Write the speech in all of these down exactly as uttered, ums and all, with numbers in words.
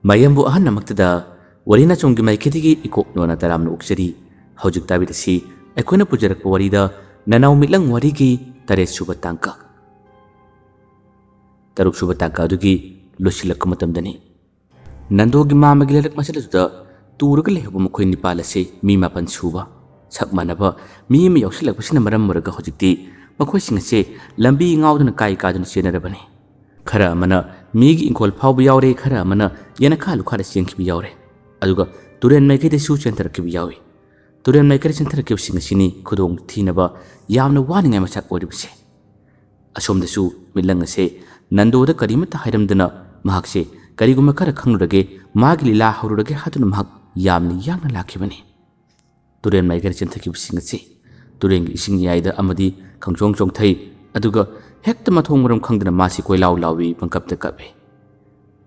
ꯃꯌꯥꯝꯕꯨ ꯑꯍꯟꯅꯃꯛꯇꯗ ꯋꯥꯔꯤ ꯅꯆꯣꯝꯒꯤ ꯃꯥꯏꯀꯩꯗꯒꯤ ꯏꯀꯣꯛ ꯅꯣꯟꯅ ꯇꯔꯥꯝꯅ ꯑꯣꯛꯆꯔꯤ꯫ ꯍꯧꯖꯤꯛ ꯇꯥꯕꯤꯔꯤꯁꯤ ꯑꯩꯈꯣꯏꯅ ꯄꯨꯖꯔꯛꯄ ꯋꯥꯔꯤꯗ ꯅꯅꯥꯎ ꯃꯤꯠꯂꯪ ꯋꯥꯔꯤꯒꯤ ꯇꯔꯦꯠ ꯁꯨꯕ ꯇꯥꯡꯀꯛ꯫ ꯇꯔꯨꯛ ꯁꯨꯕ ꯇꯥꯡꯀꯛ ꯑꯗꯨꯒꯤ ꯂꯣꯏꯁꯤꯜꯂꯛꯄ ꯃꯇꯝꯗꯅꯤ꯫ ꯅꯟꯗꯣꯒꯤ ꯃꯥꯝꯃꯒꯤ ꯂꯩꯔꯛ ꯃꯆꯦꯠ ꯑꯗꯨꯗ ꯇꯨꯔꯒ ꯂꯩꯍꯧꯕ ꯃꯈꯣꯏ ꯅꯤꯄꯥꯜ ꯑꯁꯤ ꯃꯤ ꯃꯥꯄꯟ ꯁꯨꯕ, ꯁꯛ ꯃꯥꯟꯅꯕ ꯃꯤ ꯑꯃ ꯌꯥꯎꯁꯤꯜꯂꯛꯄꯁꯤꯅ ꯃꯔꯝ ꯑꯣꯏꯔꯒ ꯍꯧꯖꯤꯛꯇꯤ ꯃꯈꯣꯏꯁꯤꯡ ꯑꯁꯤ ꯂꯝꯕꯤ ꯉꯥꯎꯗꯨꯅ ꯀꯥꯏ ꯀꯥꯗꯨꯅ ꯆꯦꯟꯅꯔꯕꯅꯤ꯫ ꯈꯔ ꯑꯃꯅ ꯃꯤꯒꯤ ꯏꯪꯈꯣꯜ ꯐꯥꯎꯕ ꯌꯥꯎꯔꯦ, ꯈꯔ ꯑꯃꯅ ꯌꯦꯅꯈꯥ ꯂꯨꯈꯥꯗ ꯆꯦꯟꯈꯤꯕ ꯌꯥꯎꯔꯦ, ꯑꯗꯨꯒ ꯇꯨꯔꯦꯟ ꯃꯥꯏꯀꯩꯗꯁꯨ ꯆꯦꯟꯊꯔꯛꯈꯤꯕ ꯌꯥꯎꯏ꯫ ꯇꯨꯔꯦꯟ ꯃꯥꯏꯀꯩꯗ ꯆꯦꯟꯊꯔꯛꯈꯤꯕꯁꯤꯡ ꯑꯁꯤꯅꯤ ꯈꯨꯗꯣꯡ ꯊꯤꯅꯕ ꯌꯥꯝꯅ ꯋꯥꯅꯤꯡꯉꯥꯏ ꯃꯆꯥꯛ ꯑꯣꯏꯔꯤꯕꯁꯦ꯫ ꯑꯁꯣꯝꯗꯁꯨ ꯃꯤꯠꯂꯪ ꯑꯁꯦ ꯅꯟꯗꯣꯗ ꯀꯔꯤꯃꯠꯇ ꯍꯥꯏꯔꯝꯗꯅ ꯃꯍꯥꯛꯁꯦ ꯀꯔꯤꯒꯨꯝꯕ ꯈꯔ ꯈꯪꯂꯨꯔꯒꯦ, ꯃꯥꯒꯤ ꯂꯤꯂꯥ ꯍꯧꯔꯨꯔꯒꯦ ꯍꯥꯏꯗꯨꯅ ꯃꯍꯥꯛ ꯌꯥꯝꯅ ꯌꯥꯡꯅ ꯂꯥꯛꯈꯤꯕꯅꯤ꯫ ꯇꯨꯔꯦꯟ ꯃꯥꯏꯀꯩꯗ ꯆꯦꯟꯊꯈꯤꯕꯁꯤꯡ ꯑꯁꯤ ꯇꯨꯔꯦꯟꯒꯤ ꯏꯁꯤꯡ ꯌꯥꯏꯗ ꯑꯃꯗꯤ ꯈꯪꯆꯣꯡ ꯆꯣꯡꯊꯩ, ꯑꯗꯨꯒ ꯍꯦꯛꯇ ꯃꯊꯣꯡ ꯃꯔꯝ ꯈꯪꯗꯅ ꯃꯥꯁꯤ ꯀꯣꯏꯂꯥꯎ ꯂꯥꯎꯏ, ꯄꯪꯀꯞꯇ ꯀꯞꯏ꯫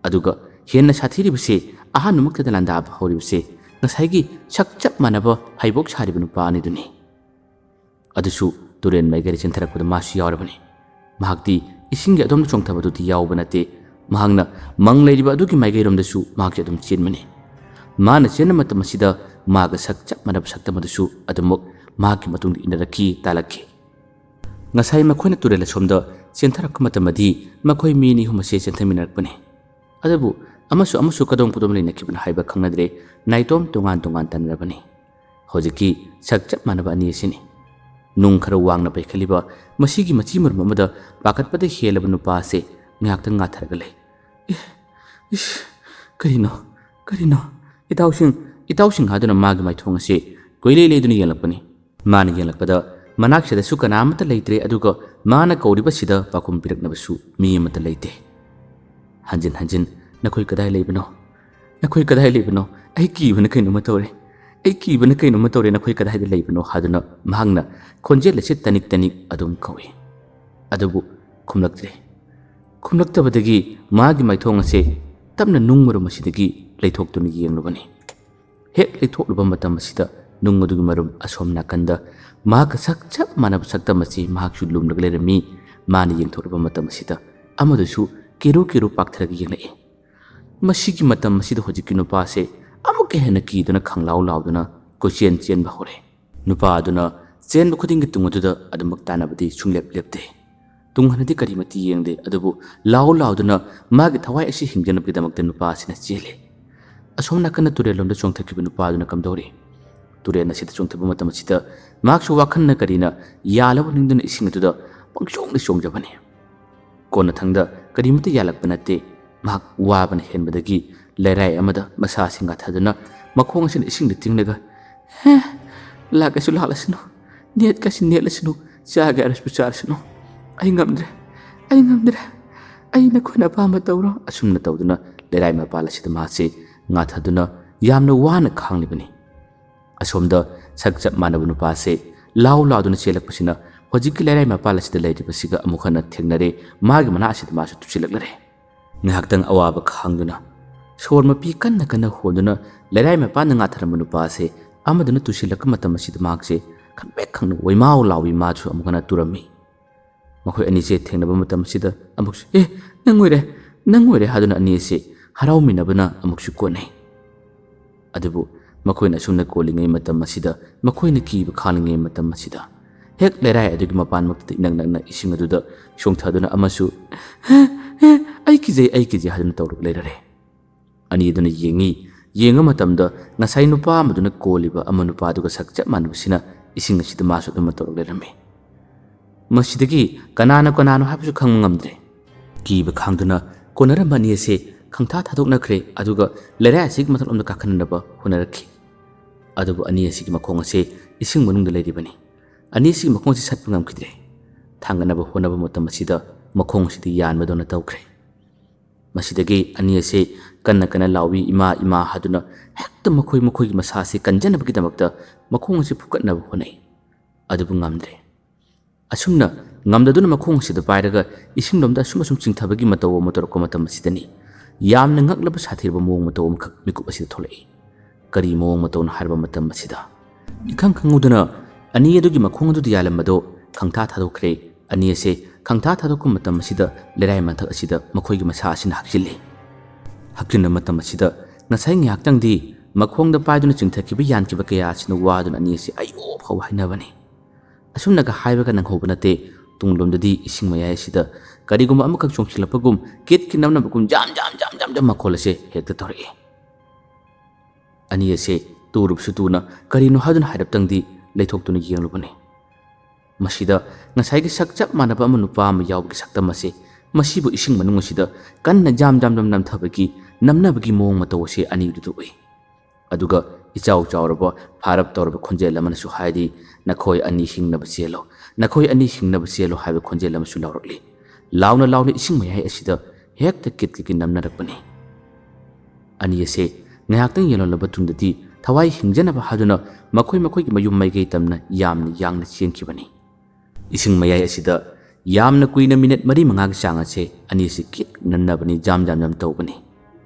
ꯑꯗꯨꯒ ꯍꯦꯟꯅ ꯁꯥꯊꯤꯔꯤꯕꯁꯤ, ꯑꯍꯥꯟꯕꯃꯛꯇꯗ ꯂꯥꯟꯗꯥꯕ ꯍꯧꯔꯤꯕꯁꯤ ꯉꯁꯥꯏꯒꯤ ꯁꯛ ꯆꯞ ꯃꯥꯟꯅꯕ ꯐꯩꯕꯣꯛ ꯁꯥꯔꯤꯕ ꯅꯨꯄꯥ ꯑꯅꯤꯗꯨꯅꯤ꯫ ꯑꯗꯨꯁꯨ ꯇꯨꯔꯦꯟ ꯃꯥꯏꯀꯩꯗ ꯆꯦꯟꯊꯔꯛꯄꯗ ꯃꯥꯁꯨ ꯌꯥꯎꯔꯕꯅꯤ꯫ ꯃꯍꯥꯛꯇꯤ ꯏꯁꯤꯡꯒꯤ ꯑꯗꯣꯝꯗ ꯆꯣꯡꯊꯕꯗꯨꯗꯤ ꯌꯥꯎꯕ ꯅꯠꯇꯦ꯫ ꯃꯍꯥꯛꯅ ꯃꯪ ꯂꯩꯔꯤꯕ ꯑꯗꯨꯒꯤ ꯃꯥꯏꯀꯩꯔꯣꯝꯗꯁꯨ ꯃꯍꯥꯛꯁꯨ ꯑꯗꯨꯝ ꯆꯦꯟꯕꯅꯤ꯫ ꯃꯥꯅ ꯆꯦꯟꯕ ꯃꯇꯝ ꯑꯁꯤꯗ ꯃꯥꯒ ꯁꯛ ꯆꯞ ꯃꯥꯟꯅꯕ ꯁꯛꯇꯝ ꯑꯗꯨꯁꯨ ꯑꯗꯨꯃꯛ ꯃꯍꯥꯛꯀꯤ ꯃꯇꯨꯡꯗ ꯏꯟꯅꯔꯛꯈꯤ, ꯇꯥꯜꯂꯛꯈꯤ꯫ ꯉꯁꯥꯏ ꯃꯈꯣꯏꯅ ꯇꯨꯔꯦꯜ ꯑꯁꯣꯝꯗ ꯆꯦꯟꯊꯔꯛꯄ ꯃꯇꯝꯗꯗꯤ ꯃꯈꯣꯏ ꯃꯤ ꯑꯅꯤ ꯑꯍꯨꯝ ꯑꯁꯦ ꯆꯦꯟꯊꯃꯤꯟꯅꯔꯛꯄꯅꯤ꯫ ꯑꯗꯨꯕꯨ ꯑꯃꯁꯨ ꯑꯃꯁꯨ ꯀꯗꯣꯝ ꯀꯗꯣꯝ ꯂꯩꯅꯈꯤꯕꯅꯣ ꯍꯥꯏꯕ ꯈꯪꯅꯗ꯭ꯔꯦ, ꯅꯥꯏꯇꯣꯝ ꯇꯣꯉꯥꯟ ꯇꯣꯉꯥꯟ ꯇꯥꯟꯅꯔꯕꯅꯤ꯫ ꯍꯧꯖꯤꯛꯀꯤ ꯁꯛ ꯆꯞ ꯃꯥꯟꯅꯕ ꯑꯅꯤ ꯑꯁꯤꯅꯤ꯫ ꯅꯨꯡ ꯈꯔ ꯋꯥꯡꯅ ꯄꯩꯈꯠꯂꯤꯕ ꯃꯁꯤꯒꯤ ꯃꯆꯤ ꯃꯔꯨꯝ ꯑꯃꯗ ꯄꯥꯈꯠꯄꯗ ꯍꯦꯜꯂꯕ ꯅꯨꯄꯥ ꯑꯁꯤ ꯉꯥꯏꯍꯥꯛꯇꯪ ꯉꯥꯊꯔꯒ ꯂꯩ꯫ "ꯏ, ꯏꯁ, ꯀꯔꯤꯅꯣ, ꯀꯔꯤꯅꯣ? ꯏꯇꯥꯎꯁꯤꯡ, ꯏꯇꯥꯎꯁꯤꯡ" ꯍꯥꯏꯗꯨꯅ ꯃꯥꯒꯤ ꯃꯥꯏꯊꯣꯡ ꯑꯁꯤ ꯀꯣꯏꯂꯩ ꯂꯩꯗꯨꯅ ꯌꯦꯡꯂꯛꯄꯅꯤ꯫ ꯃꯥꯅ ꯌꯦꯡꯂꯛꯄꯗ ꯃꯅꯥꯛꯁꯤꯗꯁꯨ ꯀꯅꯥ ꯑꯃꯠꯇ ꯂꯩꯇ꯭ꯔꯦ, ꯑꯗꯨꯒ ꯃꯥꯅ ꯀꯧꯔꯤꯕꯁꯤꯗ ꯄꯥꯎꯈꯨꯝ ꯄꯤꯔꯛꯅꯕꯁꯨ ꯃꯤ ꯑꯃꯠꯇ ꯂꯩꯇꯦ꯫ ꯍꯟꯖꯤꯟ ꯍꯟꯖꯤꯟ, "ꯅꯈꯣꯏ ꯀꯗꯥꯏ ꯂꯩꯕꯅꯣ? ꯅꯈꯣꯏ ꯀꯗꯥꯏ ꯂꯩꯕꯅꯣ? ꯑꯩ ꯀꯤꯕꯅ ꯀꯩꯅꯣꯝꯃ ꯇꯧꯔꯦ꯫ ꯑꯩ ꯀꯤꯕꯅ ꯀꯩꯅꯣꯝꯃ ꯇꯧꯔꯦ꯫ ꯅꯈꯣꯏ ꯀꯗꯥꯏꯗ ꯂꯩꯕꯅꯣ?" ꯍꯥꯏꯗꯨꯅ ꯃꯍꯥꯛꯅ ꯈꯣꯟꯖꯦꯜ ꯑꯁꯤ ꯇꯅꯤꯛ ꯇꯅꯤꯛ ꯑꯗꯨꯝ ꯀꯧꯏ꯫ ꯑꯗꯨꯕꯨ ꯈꯨꯝꯂꯛꯇ꯭ꯔꯦ꯫ ꯈꯨꯝꯂꯛꯇꯕꯗꯒꯤ ꯃꯥꯒꯤ ꯃꯥꯏꯊꯣꯡ ꯑꯁꯦ ꯇꯞꯅ ꯅꯨꯡ ꯃꯔꯨꯝ ꯑꯁꯤꯗꯒꯤ ꯂꯩꯊꯣꯛꯇꯨꯅ ꯌꯦꯡꯂꯨꯕꯅꯤ꯫ ꯍꯦꯛ ꯂꯩꯊꯣꯛꯂꯨꯕ ꯃꯇꯝ ꯑꯁꯤꯗ ꯅꯨꯡ ꯑꯗꯨꯒꯤ ꯃꯔꯨꯝ ꯑꯁꯣꯝ ꯅꯥꯀꯟꯗ ꯃꯍꯥꯛꯀ ꯁꯛ ꯆꯞ ꯃꯥꯟꯅꯕ ꯁꯛꯇꯝ ꯑꯁꯤ ꯃꯍꯥꯛꯁꯨ ꯂꯨꯝꯂꯒ ꯂꯩꯔꯝꯃꯤ꯫ ꯃꯥꯅ ꯌꯦꯡꯊꯣꯛꯂꯨꯕ ꯃꯇꯝ ꯑꯁꯤꯗ ꯑꯃꯗꯨꯁꯨ ꯀꯦꯔꯨ ꯀꯦꯔꯨ ꯄꯥꯛꯊꯔꯒ ꯌꯦꯡꯂꯛꯏ꯫ ꯃꯁꯤꯒꯤ ꯃꯇꯝ ꯑꯁꯤꯗ ꯍꯧꯖꯤꯛꯀꯤ ꯅꯨꯄꯥꯁꯦ ꯑꯃꯨꯛꯀ ꯍꯦꯟꯅ ꯀꯤꯗꯨꯅ ꯈꯪꯂꯥꯎ ꯂꯥꯎꯗꯨꯅ ꯀꯣꯏꯆꯦꯟ ꯆꯦꯟꯕ ꯍꯧꯔꯦ꯫ ꯅꯨꯄꯥ ꯑꯗꯨꯅ ꯆꯦꯟꯕ ꯈꯨꯗꯤꯡꯒꯤ ꯇꯨꯡ ꯑꯗꯨꯗ ꯑꯗꯨꯃꯛ ꯇꯥꯟꯅꯕꯗꯤ ꯁꯨꯡꯂꯦꯞ ꯂꯦꯞꯇꯦ꯫ ꯇꯨꯡ ꯍꯟꯅꯗꯤ ꯀꯔꯤꯃꯠꯇ ꯌꯦꯡꯗꯦ, ꯑꯗꯨꯕꯨ ꯂꯥꯎ ꯂꯥꯎꯗꯨꯅ ꯃꯥꯒꯤ ꯊꯋꯥꯏ ꯑꯁꯤ ꯍꯤꯡꯗꯅꯕꯒꯤꯗꯃꯛꯇ ꯅꯨꯄꯥ ꯑꯁꯤꯅ ꯆꯦꯜꯂꯤ꯫ ꯑꯁꯣꯝ ꯅꯥꯀꯟꯗ ꯇꯨꯔꯦꯜꯂꯣꯝꯗ ꯆꯣꯡꯊꯈꯤꯕ ꯅꯨꯄꯥ ꯑꯗꯨꯅ ꯀꯝꯗꯧꯔꯤ? ꯇꯨꯔꯦꯜ ꯑꯁꯤꯗ ꯆꯣꯡꯊꯕ ꯃꯇꯝ ꯑꯁꯤꯗ ꯃꯍꯥꯛꯁꯨ ꯋꯥꯈꯜꯅ ꯀꯔꯤꯅ ꯌꯥꯜꯂꯕ ꯅꯤꯡꯗꯨꯅ ꯏꯁꯤꯡ ꯑꯗꯨꯗ ꯄꯪꯆꯣꯡꯗ ꯆꯣꯡꯖꯕꯅꯤ꯫ ꯀꯣꯟꯅꯊꯪꯗ ꯀꯔꯤꯃꯠꯇ ꯌꯥꯜꯂꯛꯄ ꯅꯠꯇꯦ꯫ ꯃꯍꯥꯛ ꯋꯥꯕꯅ ꯍꯦꯟꯕꯗꯒꯤ ꯂꯩꯔꯥꯏ ꯑꯃꯗ ꯃꯁꯥꯁꯤ ꯉꯥꯊꯗꯨꯅ ꯃꯈꯣꯡ ꯑꯁꯤꯅ ꯏꯁꯤꯡꯗ ꯇꯤꯡꯂꯒ, "ꯍꯦ, ꯂꯥꯛꯀꯦꯁꯨ ꯂꯥꯛꯂꯁꯅꯨ, ꯅꯦꯠꯀꯁꯤ ꯅꯦꯠꯂꯁꯅꯨ, ꯆꯥꯒꯦ ꯍꯥꯏꯔꯁꯨ ꯆꯥꯔꯁꯅꯨ, ꯑꯩ ꯉꯝꯗ꯭ꯔꯦ, ꯑꯩ ꯉꯝꯗ꯭ꯔꯦ, ꯑꯩ ꯅꯈꯣꯏꯅ ꯑꯄꯥꯝꯕ ꯇꯧꯔꯣ," ꯑꯁꯨꯝꯅ ꯇꯧꯗꯨꯅ ꯂꯩꯔꯥꯏ ꯃꯄꯥꯜ ꯑꯁꯤꯗ ꯃꯍꯥꯛꯁꯤ ꯉꯥꯊꯗꯨꯅ ꯌꯥꯝꯅ ꯋꯥꯅ ꯈꯥꯡꯂꯤꯕꯅꯤ꯫ ꯑꯁꯣꯝꯗ ꯁꯛ ꯆꯞ ꯃꯥꯟꯅꯕ ꯅꯨꯄꯥꯁꯦ ꯂꯥꯎ ꯂꯥꯎꯗꯨꯅ ꯆꯦꯜꯂꯛꯄꯁꯤꯅ ꯍꯧꯖꯤꯛꯀꯤ ꯂꯩꯔꯥꯏ ꯃꯄꯥꯜ ꯑꯁꯤꯗ ꯂꯩꯔꯤꯕꯁꯤꯒ ꯑꯃꯨꯛ ꯍꯟꯅ ꯊꯦꯡꯅꯔꯦ꯫ ꯃꯥꯒꯤ ꯃꯅꯥꯛ ꯑꯁꯤꯗ ꯃꯥꯁꯨ ꯇꯨꯁꯤꯜꯂꯛꯂꯔꯦ꯫ ꯉꯥꯏꯍꯥꯛꯇꯪ ꯑꯋꯥꯕ ꯈꯥꯡꯗꯨꯅ ꯁꯣꯔ ꯃꯄꯤ ꯀꯟꯅ ꯀꯟꯅ ꯍꯣꯟꯗꯨꯅ ꯂꯩꯔꯥꯏ ꯃꯄꯥꯟꯗ ꯉꯥꯊꯔꯝꯕ ꯅꯨꯄꯥ ꯑꯁꯦ ꯑꯃꯗꯨꯅ ꯇꯨꯁꯤꯜꯂꯛꯄ ꯃꯇꯝ ꯑꯁꯤꯗ ꯃꯍꯥꯛꯁꯦ ꯈꯪꯄ꯭ꯔꯦꯛ ꯈꯪꯅ ꯋꯥꯏꯃꯥꯎ ꯂꯥꯎꯏ꯫ ꯃꯥꯁꯨ ꯑꯃꯨꯛ ꯍꯟꯅ ꯇꯨꯔꯝꯃꯤ꯫ ꯃꯈꯣꯏ ꯑꯅꯤꯁꯦ ꯊꯦꯡꯅꯕ ꯃꯇꯝ ꯑꯁꯤꯗ ꯑꯃꯨꯛꯁꯨ, "ꯑꯦ, ꯅꯪ ꯑꯣꯏꯔꯦ, ꯅꯪ ꯑꯣꯏꯔꯦ" ꯍꯥꯏꯗꯨꯅ ꯑꯅꯤ ꯑꯁꯦ ꯍꯔꯥꯎꯃꯤꯟꯅꯕꯅ ꯑꯃꯨꯛꯁꯨ ꯀꯣꯟꯅꯩ꯫ ꯑꯗꯨꯕꯨ ꯃꯈꯣꯏꯅ ꯑꯁꯨꯝꯅ ꯀꯣꯜꯂꯤꯉꯩ ꯃꯇꯝ ꯑꯁꯤꯗ, ꯃꯈꯣꯏꯅ ꯀꯤꯕ ꯈꯥꯡꯂꯤꯉꯩ ꯃꯇꯝ ꯑꯁꯤꯗ, ꯍꯦꯛ ꯂꯩꯔꯥꯏ ꯑꯗꯨꯒꯤ ꯃꯄꯥꯟꯃꯛꯇꯗ ꯏꯅꯛ ꯅꯛꯅ ꯏꯁꯤꯡ ꯑꯗꯨꯗ ꯆꯣꯡꯊꯗꯨꯅ ꯑꯃꯁꯨ, "ꯍꯦ, ꯍꯦ, ꯑꯩ ꯀꯤꯖꯩ, ꯑꯩ ꯀꯤꯖꯩ" ꯍꯥꯏꯗꯨꯅ ꯇꯧꯔꯒ ꯂꯩꯔꯔꯦ꯫ ꯑꯅꯤ ꯑꯗꯨꯅ ꯌꯦꯡꯉꯤ꯫ ꯌꯦꯡꯕ ꯃꯇꯝꯗ ꯉꯁꯥꯏ ꯅꯨꯄꯥ ꯑꯃꯗꯨꯅ ꯀꯣꯜꯂꯤꯕ ꯑꯃ ꯅꯨꯄꯥ ꯑꯗꯨꯒ ꯁꯛ ꯆꯞ ꯃꯥꯟꯅꯕꯁꯤꯅ ꯏꯁꯤꯡ ꯑꯁꯤꯗ ꯃꯥꯁꯨ ꯑꯗꯨꯝꯅ ꯇꯧꯔꯒ ꯂꯩꯔꯝꯃꯤ꯫ ꯃꯁꯤꯗꯒꯤ ꯀꯅꯥꯅ ꯀꯅꯥꯅꯣ ꯍꯥꯏꯕꯁꯨ ꯈꯪꯕ ꯉꯝꯗ꯭ꯔꯦ꯫ ꯀꯤꯕ ꯈꯥꯡꯗꯨꯅ ꯀꯣꯟꯅꯔꯝꯕ ꯑꯅꯤ ꯑꯁꯤ ꯈꯪꯊꯥ ꯊꯥꯗꯣꯛꯅꯈ꯭ꯔꯦ, ꯑꯗꯨꯒ ꯂꯩꯔꯥꯏ ꯑꯁꯤꯒꯤ ꯃꯊꯛꯂꯣꯝꯗ ꯀꯥꯈꯠꯅꯅꯕ ꯍꯣꯠꯅꯔꯛꯈꯤ꯫ ꯑꯗꯨꯕꯨ ꯑꯅꯤ ꯑꯁꯤꯒꯤ ꯃꯈꯣꯡ ꯑꯁꯤ ꯏꯁꯤꯡ ꯃꯅꯨꯡꯗ ꯂꯩꯔꯤꯕꯅꯤ꯫ ꯑꯅꯤ ꯑꯁꯤꯒꯤ ꯃꯈꯣꯡ ꯑꯁꯤ ꯁꯠꯄ ꯉꯝꯈꯤꯗ꯭ꯔꯦ꯫ ꯊꯥꯡꯒꯠꯅꯕ ꯍꯣꯠꯅꯕ ꯃꯇꯝ ꯑꯁꯤꯗ ꯃꯈꯣꯡ ꯑꯁꯤꯗꯤ ꯌꯥꯟꯕꯗꯧꯅ ꯇꯧꯈ꯭ꯔꯦ꯫ ꯃꯁꯤꯗꯒꯤ ꯑꯅꯤ ꯑꯁꯤ ꯀꯟꯅ ꯀꯟꯅ ꯂꯥꯎꯏ, "ꯏꯃꯥ, ꯏꯃꯥ" ꯍꯥꯏꯗꯨꯅ ꯍꯦꯛꯇ ꯃꯈꯣꯏ ꯃꯈꯣꯏꯒꯤ ꯃꯁꯥ ꯑꯁꯤ ꯀꯟꯖꯅꯕꯒꯤꯗꯃꯛꯇ ꯃꯈꯣꯡ ꯑꯁꯤ ꯐꯨꯛꯀꯠꯅꯕ ꯍꯣꯠꯅꯩ꯫ ꯑꯗꯨꯕꯨ ꯉꯝꯗ꯭ꯔꯦ꯫ ꯑꯁꯨꯝꯅ ꯉꯝꯗꯗꯨꯅ ꯃꯈꯣꯡ ꯑꯁꯤꯗ ꯄꯥꯏꯔꯒ ꯏꯁꯤꯡꯂꯣꯝꯗ ꯑꯁꯨꯝ ꯑꯁꯨꯝ ꯆꯤꯡꯊꯕꯒꯤ ꯃꯇꯧ ꯑꯃ ꯇꯧꯔꯛꯄ ꯃꯇꯝ ꯑꯁꯤꯗꯅꯤ ꯌꯥꯝꯅ ꯉꯛꯂꯕ ꯁꯥꯊꯤꯔꯕ ꯃꯑꯣꯡ ꯃꯇꯧ ꯑꯃꯈꯛ ꯃꯤꯀꯨꯞ ꯑꯁꯤꯗ ꯊꯣꯛꯂꯛꯏ꯫ ꯀꯔꯤ ꯃꯑꯣꯡ ꯃꯇꯧꯅꯣ ꯍꯥꯏꯔꯕ ꯃꯇꯝ ꯑꯁꯤꯗ, ꯏꯈꯪ ꯈꯪꯍꯧꯗꯅ ꯑꯅꯤ ꯑꯗꯨꯒꯤ ꯃꯈꯣꯡ ꯑꯗꯨꯗ ꯌꯥꯜꯂꯝꯕꯗꯣ ꯈꯪꯊꯥ ꯊꯥꯗꯣꯛꯈ꯭ꯔꯦ꯫ ꯑꯅꯤ ꯑꯁꯦ ꯈꯪꯊꯥ ꯊꯥꯗꯣꯛꯄ ꯃꯇꯝ ꯑꯁꯤꯗ ꯂꯩꯔꯥꯏ ꯃꯊꯛ ꯑꯁꯤꯗ ꯃꯈꯣꯏꯒꯤ ꯃꯁꯥ ꯑꯁꯤꯅ ꯍꯛꯆꯤꯜꯂꯤ꯫ ꯍꯛꯆꯤꯟꯕ ꯃꯇꯝ ꯑꯁꯤꯗ ꯉꯁꯥꯏ ꯉꯥꯏꯍꯥꯛꯇꯪꯗꯤ ꯃꯈꯣꯡꯗ ꯄꯥꯏꯗꯨꯅ ꯆꯤꯡꯊꯈꯤꯕ ꯌꯥꯟꯈꯤꯕ ꯀꯌꯥ ꯑꯁꯤꯅ ꯋꯥꯗꯨꯅ ꯑꯅꯤ ꯑꯁꯤ ꯑꯌꯣ ꯐꯥꯎꯕ ꯍꯥꯏꯅꯕꯅꯤ꯫ ꯑꯁꯨꯝꯅꯒ ꯍꯥꯏꯕꯒ ꯅꯪꯍꯧꯕ ꯅꯠꯇꯦ, ꯇꯨꯡꯂꯣꯝꯗꯗꯤ ꯏꯁꯤꯡ ꯃꯌꯥꯏ ꯑꯁꯤꯗ ꯀꯔꯤꯒꯨꯝꯕ ꯑꯃꯈꯛ ꯆꯣꯡꯁꯤꯜꯂꯛꯄꯒꯨꯝ, ꯀꯤꯠꯀꯤ ꯅꯝꯅꯕꯒꯨꯝ ꯖꯥꯝ ꯖꯥꯝ ꯖꯥꯝ ꯖꯥꯝ ꯖꯥꯝ ꯃꯈꯣꯜ ꯑꯁꯦ ꯍꯦꯛꯇ ꯇꯧꯔꯛꯏ꯫ ꯑꯅꯤ ꯑꯁꯦ ꯇꯨꯔꯨꯕꯁꯨ ꯇꯨꯅ ꯀꯔꯤꯅꯣ ꯍꯥꯏꯗꯨꯅ ꯍꯥꯏꯔꯞꯇꯪꯗꯤ ꯂꯩꯊꯣꯛꯇꯨꯅ ꯌꯦꯡꯂꯨꯕꯅꯤ꯫ ꯃꯁꯤꯗ ꯉꯁꯥꯏꯒꯤ ꯁꯛ ꯆꯞ ꯃꯥꯟꯅꯕ ꯑꯃ ꯅꯨꯄꯥ ꯑꯃ ꯌꯥꯎꯕꯒꯤ ꯁꯛꯇꯝ ꯑꯁꯦ ꯃꯁꯤꯕꯨ ꯏꯁꯤꯡ ꯃꯅꯨꯡ ꯑꯁꯤꯗ ꯀꯟꯅ ꯖꯥꯝ ꯖꯥꯝ ꯖꯥꯝ ꯅꯝꯊꯕꯒꯤ, ꯅꯝꯅꯕꯒꯤ ꯃꯑꯣꯡ ꯃꯇꯧ ꯑꯁꯦ ꯑꯅꯤꯗꯨꯗ ꯎꯏ꯫ ꯑꯗꯨꯒ ꯏꯆꯥꯎ ꯆꯥꯎꯔꯕ, ꯐꯥꯔꯞ ꯇꯧꯔꯕ ꯈꯣꯟꯖꯦꯜ ꯑꯃꯅꯁꯨ ꯍꯥꯏꯔꯤ, "ꯅꯈꯣꯏ ꯑꯅꯤ ꯍꯤꯡꯅꯕ ꯆꯦꯜꯂꯣ, ꯅꯈꯣꯏ ꯑꯅꯤ ꯍꯤꯡꯅꯕ ꯆꯦꯜꯂꯣ" ꯍꯥꯏꯕ ꯈꯣꯟꯖꯦꯜ ꯑꯃꯁꯨ ꯂꯥꯎꯔꯛꯂꯤ꯫ ꯂꯥꯎꯅ ꯂꯥꯎꯅ ꯏꯁꯤꯡ ꯃꯌꯥꯏ ꯑꯁꯤꯗ ꯍꯦꯛꯇ ꯀꯤꯠ ꯀꯤꯠ ꯀꯤꯠ ꯅꯝꯅꯔꯛꯄꯅꯤ꯫ ꯑꯅꯤ ꯑꯁꯦ ꯉꯥꯏꯍꯥꯛꯇꯪ ꯌꯦꯡꯂꯝꯂꯕ ꯇꯨꯡꯗꯗꯤ ꯊꯋꯥꯏ ꯍꯤꯡꯖꯅꯕ ꯍꯥꯏꯗꯨꯅ ꯃꯈꯣꯏ ꯃꯈꯣꯏꯒꯤ ꯃꯌꯨꯝ ꯃꯥꯏꯀꯩ ꯇꯝꯅ ꯌꯥꯝꯅ ꯌꯥꯡꯅ ꯆꯦꯟꯈꯤꯕꯅꯤ꯫ ꯏꯁꯤꯡ ꯃꯌꯥꯏ ꯑꯁꯤꯗ ꯌꯥꯝꯅ ꯀꯨꯏꯅ ꯃꯤꯅꯠ ꯃꯔꯤ ꯃꯉꯥꯒꯤ ꯆꯥꯡ ꯑꯁꯦ ꯑꯅꯤ ꯑꯁꯤ ꯀꯤꯠ ꯅꯝꯅꯕꯅꯤ, ꯖꯥꯝ ꯖꯥꯝ ꯖꯥꯝ ꯇꯧꯕꯅꯤ꯫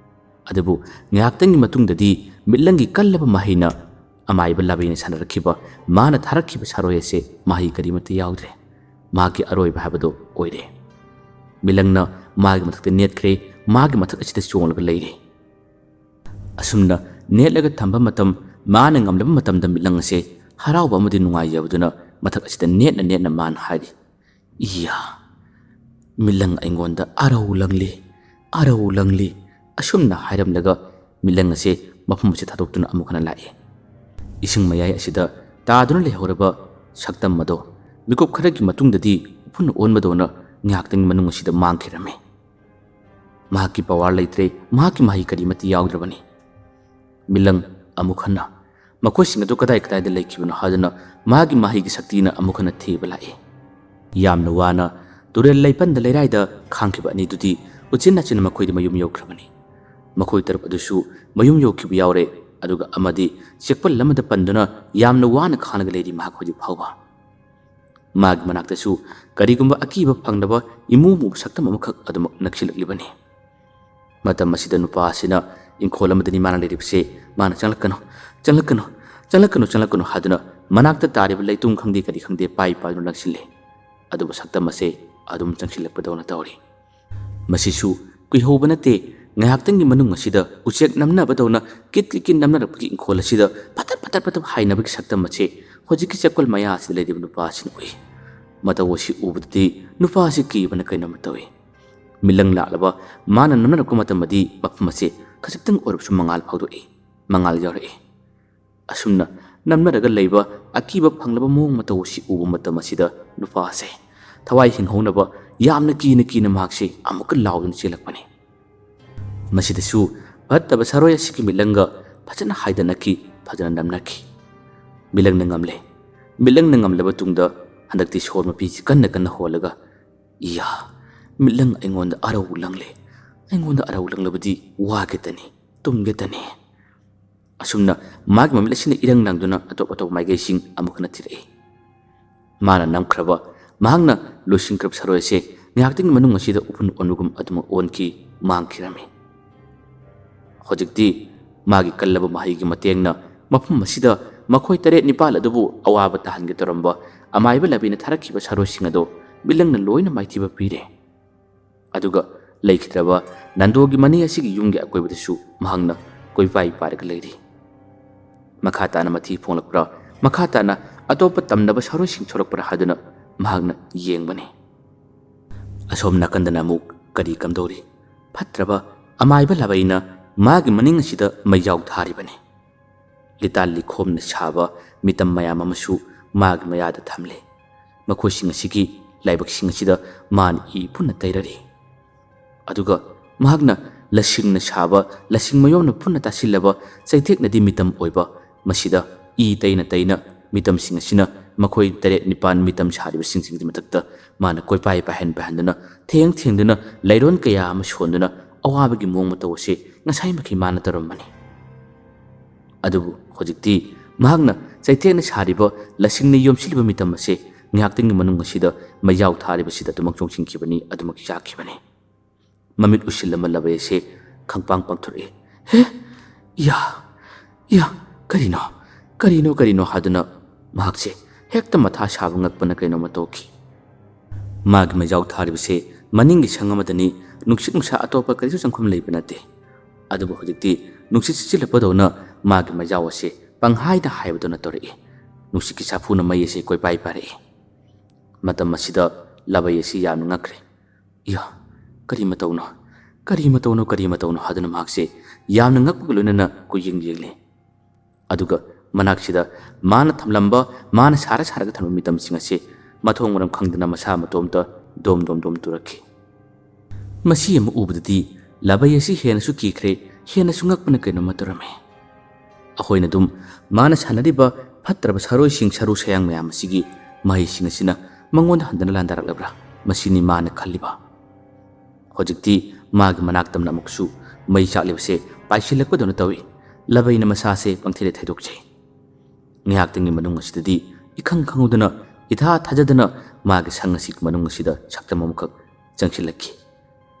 ꯑꯗꯨꯕꯨ ꯉꯥꯏꯍꯥꯛꯇꯪꯒꯤ ꯃꯇꯨꯡꯗꯗꯤ ꯃꯤꯠꯂꯪꯒꯤ ꯀꯜꯂꯕ ꯃꯍꯩꯅ ꯑꯃꯥꯏꯕ ꯂꯥꯕꯩꯅ ꯁꯥꯟꯅꯔꯛꯈꯤꯕ, ꯃꯥꯅ ꯊꯥꯔꯛꯈꯤꯕ ꯁꯥꯔꯣꯏ ꯑꯁꯦ ꯃꯍꯩ ꯀꯔꯤꯃꯠꯇ ꯌꯥꯎꯗ꯭ꯔꯦ꯫ ꯃꯍꯥꯛꯀꯤ ꯑꯔꯣꯏꯕ ꯍꯥꯏꯕꯗꯨ ꯑꯣꯏꯔꯦ꯫ ꯃꯤꯂꯪꯅ ꯃꯥꯒꯤ ꯃꯊꯛꯇ ꯅꯦꯠꯈ꯭ꯔꯦ, ꯃꯥꯒꯤ ꯃꯊꯛ ꯑꯁꯤꯗ ꯆꯣꯡꯂꯒ ꯂꯩꯔꯦ꯫ ꯑꯁꯨꯝꯅ ꯅꯦꯠꯂꯒ ꯊꯝꯕ ꯃꯇꯝ ꯃꯥꯅ ꯉꯝꯂꯕ ꯃꯇꯝꯗ ꯃꯤꯠꯂꯪ ꯑꯁꯦ ꯍꯔꯥꯎꯕ ꯑꯃꯗꯤ ꯅꯨꯡꯉꯥꯏꯖꯕꯗꯨꯅ ꯃꯊꯛ ꯑꯁꯤꯗ ꯅꯦꯠꯅ ꯅꯦꯠꯅ ꯃꯥꯅ ꯍꯥꯏꯔꯤ, "ꯏꯌꯥ, ꯃꯤꯠꯂꯪ ꯑꯩꯉꯣꯟꯗ ꯑꯔꯧ ꯂꯪꯂꯤ, ꯑꯔꯧ ꯂꯪꯂꯤ"꯫ ꯑꯁꯨꯝꯅ ꯍꯥꯏꯔꯝꯂꯒ ꯃꯤꯠꯂꯪ ꯑꯁꯦ ꯃꯐꯝ ꯑꯁꯤ ꯊꯥꯗꯣꯛꯇꯨꯅ ꯑꯃꯨꯛ ꯍꯟꯅ ꯂꯥꯛꯏ꯫ ꯏꯁꯤꯡ ꯃꯌꯥꯏ ꯑꯁꯤꯗ ꯇꯥꯗꯨꯅ ꯂꯩꯍꯧꯔꯕ ꯁꯛꯇꯝ ꯑꯗꯣ ꯃꯤꯀꯨꯞ ꯈꯔꯒꯤ ꯃꯇꯨꯡꯗꯗꯤ ꯎꯐꯨꯟ ꯑꯣꯟꯕꯗꯧꯅ ꯉꯥꯏꯍꯥꯛꯇꯪꯒꯤ ꯃꯅꯨꯡ ꯑꯁꯤꯗ ꯃꯥꯡꯈꯤꯔꯝꯃꯤ꯫ ꯃꯍꯥꯛꯀꯤ ꯄꯋꯥꯔ ꯂꯩꯇ꯭ꯔꯦ, ꯃꯍꯥꯛꯀꯤ ꯃꯍꯩ ꯀꯔꯤꯃꯠꯇ ꯌꯥꯎꯗ꯭ꯔꯕꯅꯤ꯫ ꯃꯤꯂꯪ ꯑꯃꯨꯛ ꯍꯟꯅ ꯃꯈꯣꯏꯁꯤꯡ ꯑꯗꯨ ꯀꯗꯥꯏ ꯀꯗꯥꯏꯗ ꯂꯩꯈꯤꯕꯅꯣ ꯍꯥꯏꯗꯨꯅ ꯃꯥꯒꯤ ꯃꯍꯩꯒꯤ ꯁꯛꯇꯤꯅ ꯑꯃꯨꯛ ꯍꯟꯅ ꯊꯤꯕ ꯂꯥꯛꯏ꯫ ꯌꯥꯝꯅ ꯋꯥꯅ ꯇꯨꯔꯦꯜ ꯂꯩꯄꯟꯗ ꯂꯩꯔꯥꯏꯗ ꯈꯥꯡꯈꯤꯕ ꯑꯅꯤꯗꯨꯗꯤ ꯎꯆꯤꯟ ꯅꯥꯆꯤꯟꯅ ꯃꯈꯣꯏꯗꯤ ꯃꯌꯨꯝ ꯌꯧꯈ꯭ꯔꯕꯅꯤ꯫ ꯃꯈꯣꯏ ꯇꯔꯨꯛ ꯑꯗꯨꯁꯨ ꯃꯌꯨꯝ ꯌꯧꯈꯤꯕ ꯌꯥꯎꯔꯦ, ꯑꯗꯨꯒ ꯑꯃꯗꯤ ꯆꯦꯛꯄꯜ ꯑꯃꯗ ꯄꯟꯗꯨꯅ ꯌꯥꯝꯅ ꯋꯥꯅ ꯈꯥꯡꯂꯒ ꯂꯩꯔꯤ ꯃꯍꯥꯛ ꯍꯧꯖꯤꯛ ꯐꯥꯎꯕ꯫ ꯃꯥꯒꯤ ꯃꯅꯥꯛꯇꯁꯨ ꯀꯔꯤꯒꯨꯝꯕ ꯑꯀꯤꯕ ꯐꯪꯗꯕ ꯏꯃꯨ ꯃꯨꯕ ꯁꯛꯇꯝ ꯑꯃꯈꯛ ꯑꯗꯨꯃꯛ ꯅꯛꯁꯤꯜꯂꯛꯂꯤꯕꯅꯤ꯫ ꯃꯇꯝ ꯑꯁꯤꯗ ꯅꯨꯄꯥ ꯑꯁꯤꯅ ꯏꯪꯈꯣꯜ ꯑꯃꯗꯅꯤ ꯃꯥꯅ ꯂꯩꯔꯤꯕꯁꯦ꯫ ꯃꯥꯅ, "ꯆꯪꯂꯛꯀꯅꯨ, ꯆꯪꯂꯛꯀꯅꯨ, ꯆꯪꯂꯛꯀꯅꯨ, ꯆꯪꯂꯛꯀꯅꯨ" ꯍꯥꯏꯗꯨꯅ ꯃꯅꯥꯛꯇ ꯇꯥꯔꯤꯕ ꯂꯩꯇꯨꯝ ꯈꯪꯗꯦ ꯀꯔꯤ ꯈꯪꯗꯦ ꯄꯥꯏ ꯄꯥꯏꯗꯨꯅ ꯅꯛꯁꯤꯜꯂꯤ꯫ ꯑꯗꯨꯕꯨ ꯁꯛꯇꯝ ꯑꯁꯦ ꯑꯗꯨꯝ ꯆꯪꯁꯤꯜꯂꯛꯄꯗꯧꯅ ꯇꯧꯔꯤ꯫ ꯃꯁꯤꯁꯨ ꯀꯨꯏꯍꯧꯕ ꯅꯠꯇꯦ, ꯉꯥꯏꯍꯥꯛꯇꯪꯒꯤ ꯃꯅꯨꯡ ꯑꯁꯤꯗ ꯎꯆꯦꯛ ꯅꯝꯅꯕꯗꯧꯅ ꯀꯤꯠ ꯀꯤꯠ ꯀꯤꯠ ꯅꯝꯅꯔꯛꯄꯒꯤ ꯏꯪꯈꯣꯜ ꯑꯁꯤꯗ ꯐꯇꯠ ꯐꯇꯠ ꯐꯇꯠ ꯍꯥꯏꯅꯕꯒꯤ ꯁꯛꯇꯝ ꯑꯁꯤ ꯍꯧꯖꯤꯛꯀꯤ ꯆꯦꯞꯀꯜ ꯃꯌꯥ ꯑꯁꯤꯗ ꯂꯩꯔꯤꯕ ꯅꯨꯄꯥ ꯑꯁꯤꯅ ꯎꯏ꯫ ꯃꯇꯧ ꯑꯁꯤ ꯎꯕꯗꯗꯤ ꯅꯨꯄꯥ ꯑꯁꯤ ꯀꯤꯕꯅ ꯀꯩꯅꯣꯝꯃ ꯇꯧꯏ꯫ ꯃꯤꯠꯂꯪ ꯂꯥꯛꯂꯕ ꯃꯥꯅ ꯅꯝꯅꯔꯛꯄ ꯃꯇꯝꯗꯗꯤ ꯃꯐꯝ ꯑꯁꯤ ꯈꯖꯤꯛꯇꯪ ꯑꯣꯏꯔꯕꯁꯨ ꯃꯉꯥꯜ ꯐꯥꯎꯗꯣꯛꯏ, ꯃꯉꯥꯜ ꯌꯥꯎꯔꯛꯏ꯫ ꯑꯁꯨꯝꯅ ꯅꯝꯅꯔꯒ ꯂꯩꯕ ꯑꯀꯤꯕ ꯐꯪꯂꯕ ꯃꯑꯣꯡ ꯃꯇꯧ ꯑꯁꯤ ꯎꯕ ꯃꯇꯝ ꯑꯁꯤꯗ ꯅꯨꯄꯥ ꯑꯁꯦ ꯊꯋꯥꯏ ꯍꯤꯡꯍꯧꯅꯕ ꯌꯥꯝꯅ ꯀꯤꯅ ꯀꯤꯅ ꯃꯍꯥꯛꯁꯦ ꯑꯃꯨꯛꯀ ꯂꯥꯎꯗꯨꯅ ꯆꯦꯜꯂꯛꯄꯅꯤ꯫ ꯃꯁꯤꯗꯁꯨ ꯐꯠꯇꯕ ꯁꯥꯔꯣꯏ ꯑꯁꯤꯒꯤ ꯃꯤꯠꯂꯪꯒ ꯐꯖꯅ ꯍꯥꯏꯗꯅꯈꯤ, ꯐꯖꯅ ꯅꯝꯅꯈꯤ꯫ ꯃꯤꯠꯂꯪꯅ ꯉꯝꯂꯦ꯫ ꯃꯤꯠꯂꯪꯅ ꯉꯝꯂꯕ ꯇꯨꯡꯗ ꯍꯟꯗꯛꯇꯤ ꯁꯣꯔ ꯃꯄꯤꯁꯤ ꯀꯟꯅ ꯀꯟꯅ ꯍꯣꯜꯂꯒ, "ꯏꯌꯥ, ꯃꯤꯠꯂꯪ ꯑꯩꯉꯣꯟꯗ ꯑꯔꯧ ꯂꯪꯂꯦ꯫ ꯑꯩꯉꯣꯟꯗ ꯑꯔꯧ ꯂꯪꯂꯕꯗꯤ ꯋꯥꯒꯦꯇꯅꯤ, ꯇꯨꯝꯒꯦꯇꯅꯤ"꯫ ꯑꯁꯨꯝꯅ ꯃꯥꯒꯤ ꯃꯃꯤꯠ ꯑꯁꯤꯅ ꯏꯔꯪ ꯂꯪꯗꯨꯅ ꯑꯇꯣꯞ ꯑꯇꯣꯞꯄ ꯃꯥꯏꯀꯩꯁꯤꯡ ꯑꯃꯨꯛ ꯍꯟꯅ ꯊꯤꯔꯛꯏ꯫ ꯃꯥꯅ ꯅꯝꯈ꯭ꯔꯕ, ꯃꯍꯥꯛꯅ ꯂꯣꯏꯁꯤꯟꯈ꯭ꯔꯕ ꯁꯔꯣꯏ ꯑꯁꯦ ꯉꯥꯏꯍꯥꯛꯇꯪꯒꯤ ꯃꯅꯨꯡ ꯑꯁꯤꯗ ꯎꯐꯨꯟ ꯑꯣꯟꯕꯒꯨꯝ ꯑꯗꯨꯃꯛ ꯑꯣꯟꯈꯤ, ꯃꯥꯡꯈꯤꯔꯝꯃꯤ꯫ ꯍꯧꯖꯤꯛꯇꯤ ꯃꯥꯒꯤ ꯀꯜꯂꯕ ꯃꯍꯩꯒꯤ ꯃꯇꯦꯡꯅ ꯃꯐꯝ ꯑꯁꯤꯗ ꯃꯈꯣꯏ ꯇꯔꯦꯠ ꯅꯤꯄꯥꯜ ꯑꯗꯨꯕꯨ ꯑꯋꯥꯕ ꯇꯥꯍꯟꯒꯦ ꯇꯧꯔꯝꯕ ꯑꯃꯥꯏꯕ ꯂꯥꯕꯤꯅ ꯊꯥꯔꯛꯈꯤꯕ ꯁꯔꯣꯏꯁꯤꯡ ꯑꯗꯣ ꯃꯤꯠꯂꯪꯅ ꯂꯣꯏꯅ ꯃꯥꯏꯊꯤꯕ ꯄꯤꯔꯦ꯫ ꯑꯗꯨꯒ ꯂꯩꯈꯤꯗ꯭ꯔꯕ ꯅꯟꯗꯣꯒꯤ ꯃꯅꯤ ꯑꯁꯤꯒꯤ ꯌꯨꯝꯒꯤ ꯑꯀꯣꯏꯕꯗꯁꯨ ꯃꯍꯥꯛꯅ ꯀꯣꯏꯄꯥꯏ ꯄꯥꯏꯔꯒ ꯂꯩꯔꯤ꯫ ꯃꯈꯥ ꯇꯥꯅ ꯃꯊꯤ ꯐꯣꯡꯂꯛꯄ꯭ꯔꯥ, ꯃꯈꯥ ꯇꯥꯅ ꯑꯇꯣꯞꯄ ꯇꯝꯅꯕ ꯁꯥꯔꯣꯏꯁꯤꯡ ꯊꯣꯔꯛꯄ꯭ꯔꯥ ꯍꯥꯏꯗꯨꯅ ꯃꯍꯥꯛꯅ ꯌꯦꯡꯕꯅꯤ꯫ ꯑꯁꯣꯝ ꯅꯥꯀꯟꯗꯅ ꯑꯃꯨꯛ ꯀꯔꯤ ꯀꯝꯗꯧꯔꯤ? ꯐꯠꯇ꯭ꯔꯕ ꯑꯃꯥꯏꯕ ꯂꯥꯕꯩꯅ ꯃꯥꯒꯤ ꯃꯅꯤꯡ ꯑꯁꯤꯗ ꯃꯩꯖꯥꯎ ꯊꯥꯔꯤꯕꯅꯤ꯫ ꯂꯤꯇꯥꯟ ꯂꯤꯈꯣꯝꯅ ꯁꯥꯕ ꯃꯤꯇꯝ ꯃꯌꯥꯝ ꯑꯃꯁꯨ ꯃꯥꯒꯤ ꯃꯌꯥꯗ ꯊꯝꯂꯦ꯫ ꯃꯈꯣꯏꯁꯤꯡ ꯑꯁꯤꯒꯤ ꯂꯥꯏꯕꯛꯁꯤꯡ ꯑꯁꯤꯗ ꯃꯥꯅ ꯏ ꯄꯨꯟꯅ ꯇꯩꯔꯔꯤ꯫ ꯑꯗꯨꯒ ꯃꯍꯥꯛꯅ ꯂꯁꯤꯡꯅ ꯁꯥꯕ, ꯂꯁꯤꯡ ꯃꯌꯣꯝꯅ ꯄꯨꯟꯅ ꯇꯥꯁꯤꯜꯂꯕ ꯆꯩꯊꯦꯛꯅꯗꯤ ꯃꯤꯇꯝ ꯑꯣꯏꯕ, ꯃꯁꯤꯗ ꯏ ꯇꯩꯅ ꯇꯩꯅ ꯃꯤꯇꯝꯁꯤꯡ ꯑꯁꯤꯅ ꯃꯈꯣꯏ ꯇꯔꯦꯠ ꯅꯤꯄꯥꯜ ꯃꯤꯇꯝ ꯁꯥꯔꯤꯕꯁꯤꯡꯁꯤꯒꯤ ꯃꯊꯛꯇ ꯃꯥꯅ ꯀꯣꯏꯄꯥꯏ ꯄꯥꯏꯍꯟ ꯄꯥꯏꯍꯟꯗꯨꯅ, ꯊꯦꯡ ꯊꯦꯡꯗꯨꯅ, ꯂꯩꯔꯣꯟ ꯀꯌꯥ ꯑꯃ ꯁꯣꯟꯗꯨꯅ ꯑꯋꯥꯕꯒꯤ ꯃꯑꯣꯡ ꯃꯇꯧ ꯑꯁꯤ ꯉꯁꯥꯏꯃꯛꯀꯤ ꯃꯥꯅ ꯇꯧꯔꯝꯕꯅꯤ꯫ ꯑꯗꯨꯕꯨ ꯍꯧꯖꯤꯛꯇꯤ ꯃꯍꯥꯛꯅ ꯆꯩꯊꯦꯛꯅ ꯁꯥꯔꯤꯕ, ꯂꯁꯤꯡꯅ ꯌꯣꯝꯁꯤꯜꯂꯤꯕ ꯃꯤꯇꯝ ꯑꯁꯦ ꯉꯥꯏꯍꯥꯛꯇꯪꯒꯤ ꯃꯅꯨꯡ ꯑꯁꯤꯗ ꯃꯩꯖꯥꯎ ꯊꯥꯔꯤꯕꯁꯤꯗ ꯑꯗꯨꯃꯛ ꯆꯣꯡꯁꯤꯟꯈꯤꯕꯅꯤ, ꯑꯗꯨꯃꯛ ꯆꯥꯛꯈꯤꯕꯅꯤ꯫ ꯃꯃꯤꯠ ꯎꯏꯁꯤꯜꯂꯝꯕ ꯂꯕꯩ ꯑꯁꯦ ꯈꯪꯄꯥꯡ ꯄꯥꯡꯊꯣꯔꯛꯏ꯫ "ꯍꯦ! ꯏꯌꯥ! ꯏꯌꯥ! ꯀꯔꯤꯅꯣ? ꯀꯔꯤꯅꯣ? ꯀꯔꯤꯅꯣ?" ꯍꯥꯏꯗꯨꯅ ꯃꯍꯥꯛꯁꯦ ꯍꯦꯛꯇ ꯃꯊꯥ ꯁꯥꯕ ꯉꯛꯄꯅ ꯀꯩꯅꯣꯝꯃ ꯇꯧꯈꯤ꯫ ꯃꯥꯒꯤ ꯃꯩꯖꯥꯎ ꯊꯥꯔꯤꯕꯁꯦ ꯃꯅꯤꯡꯒꯤ ꯁꯪ ꯑꯃꯗꯅꯤ, ꯅꯨꯡꯁꯤꯠ ꯅꯨꯡꯁꯥ ꯑꯇꯣꯞꯄ ꯀꯔꯤꯁꯨ ꯆꯪꯐꯝ ꯂꯩꯕ ꯅꯠꯇꯦ꯫ ꯑꯗꯨꯕꯨ ꯍꯧꯖꯤꯛꯇꯤ ꯅꯨꯡꯁꯤꯠ ꯁꯤꯠꯆꯤꯜꯂꯛꯄꯗꯧꯅ ꯃꯥꯒꯤ ꯃꯩꯖꯥꯎ ꯑꯁꯤ ꯄꯪꯍꯥꯏꯗ ꯍꯥꯏꯕꯗꯧꯅ ꯇꯧꯔꯛꯏ꯫ ꯅꯨꯡꯁꯤꯠꯀꯤ ꯁꯥꯐꯨꯅ ꯃꯩ ꯑꯁꯤ ꯀꯣꯏꯄꯥꯏ ꯄꯥꯏꯔꯛꯏ꯫ ꯃꯇꯝ ꯑꯁꯤꯗ ꯂꯥꯕꯩ ꯑꯁꯤ ꯌꯥꯝꯅ ꯉꯛꯈ꯭ꯔꯦ꯫ "ꯏꯌꯥ, ꯀꯔꯤ ꯃꯇꯧꯅꯣ? ꯀꯔꯤ ꯃꯇꯧꯅꯣ? ꯀꯔꯤ ꯃꯇꯧꯅꯣ?" ꯍꯥꯏꯗꯨꯅ ꯃꯍꯥꯛꯁꯦ ꯌꯥꯝꯅ ꯉꯛꯄꯒ ꯂꯣꯏꯅꯅ ꯀꯣꯏꯌꯦꯡ ꯌꯦꯡꯂꯤ꯫ ꯑꯗꯨꯒ ꯃꯅꯥꯛꯁꯤꯗ ꯃꯥꯅ ꯊꯝꯂꯝꯕ, ꯃꯥꯅ ꯁꯥꯔ ꯁꯥꯔꯒ ꯊꯝꯕ ꯃꯤꯇꯝꯁꯤꯡ ꯑꯁꯤ ꯃꯊꯣꯡ ꯃꯔꯝ ꯈꯪꯗꯅ ꯃꯁꯥ ꯃꯇꯣꯝꯇ ꯗꯣꯝ ꯗꯣꯝ ꯗꯣꯝ ꯇꯨꯔꯛꯈꯤ꯫ ꯃꯁꯤ ꯑꯃ ꯎꯕꯗꯗꯤ ꯂꯥꯕꯩ ꯑꯁꯤ ꯍꯦꯟꯅꯁꯨ ꯀꯤꯈ꯭ꯔꯦ, ꯍꯦꯟꯅꯁꯨ ꯉꯛꯄꯅ ꯀꯩꯅꯣꯝꯃ ꯇꯧꯔꯝꯃꯤ꯫ ꯑꯩꯈꯣꯏꯅ ꯑꯗꯨꯝ ꯃꯥꯅ ꯁꯥꯟꯅꯔꯤꯕ ꯐꯠꯇ꯭ꯔꯕ ꯁꯥꯔꯣꯏꯁꯤꯡ, ꯁꯔꯨ ꯁꯌꯥꯡ ꯃꯌꯥꯝ ꯑꯁꯤꯒꯤ ꯃꯍꯩꯁꯤꯡ ꯑꯁꯤꯅ ꯃꯉꯣꯟꯗ ꯍꯟꯗꯨꯅ ꯂꯥꯟꯗꯥꯔꯛꯂꯕ꯭ꯔꯥ? ꯃꯁꯤꯅꯤ ꯃꯥꯅ ꯈꯜꯂꯤꯕ꯫ ꯍꯧꯖꯤꯛꯇꯤ ꯃꯥꯒꯤ ꯃꯅꯥꯛꯇꯝꯅ ꯑꯃꯨꯛꯁꯨ ꯃꯩ ꯆꯥꯛꯂꯤꯕꯁꯦ ꯄꯥꯏꯁꯤꯜꯂꯛꯄꯗꯧꯅ ꯇꯧꯏ꯫ ꯂꯥꯕꯩꯅ ꯃꯁꯥꯁꯦ ꯄꯪꯊꯩꯗ ꯊꯩꯗꯣꯛꯆꯩ꯫ ꯉꯥꯏꯍꯥꯛꯇꯪꯒꯤ ꯃꯅꯨꯡ ꯑꯁꯤꯗꯗꯤ ꯏꯈꯪ ꯈꯪꯍꯧꯗꯅ, ꯏꯊꯥ ꯊꯥꯖꯗꯅ ꯃꯥꯒꯤ ꯁꯪ ꯑꯁꯤꯒꯤ ꯃꯅꯨꯡ ꯑꯁꯤꯗ ꯁꯛꯇꯝ ꯑꯃꯈꯛ ꯆꯪꯁꯤꯜꯂꯛꯈꯤ꯫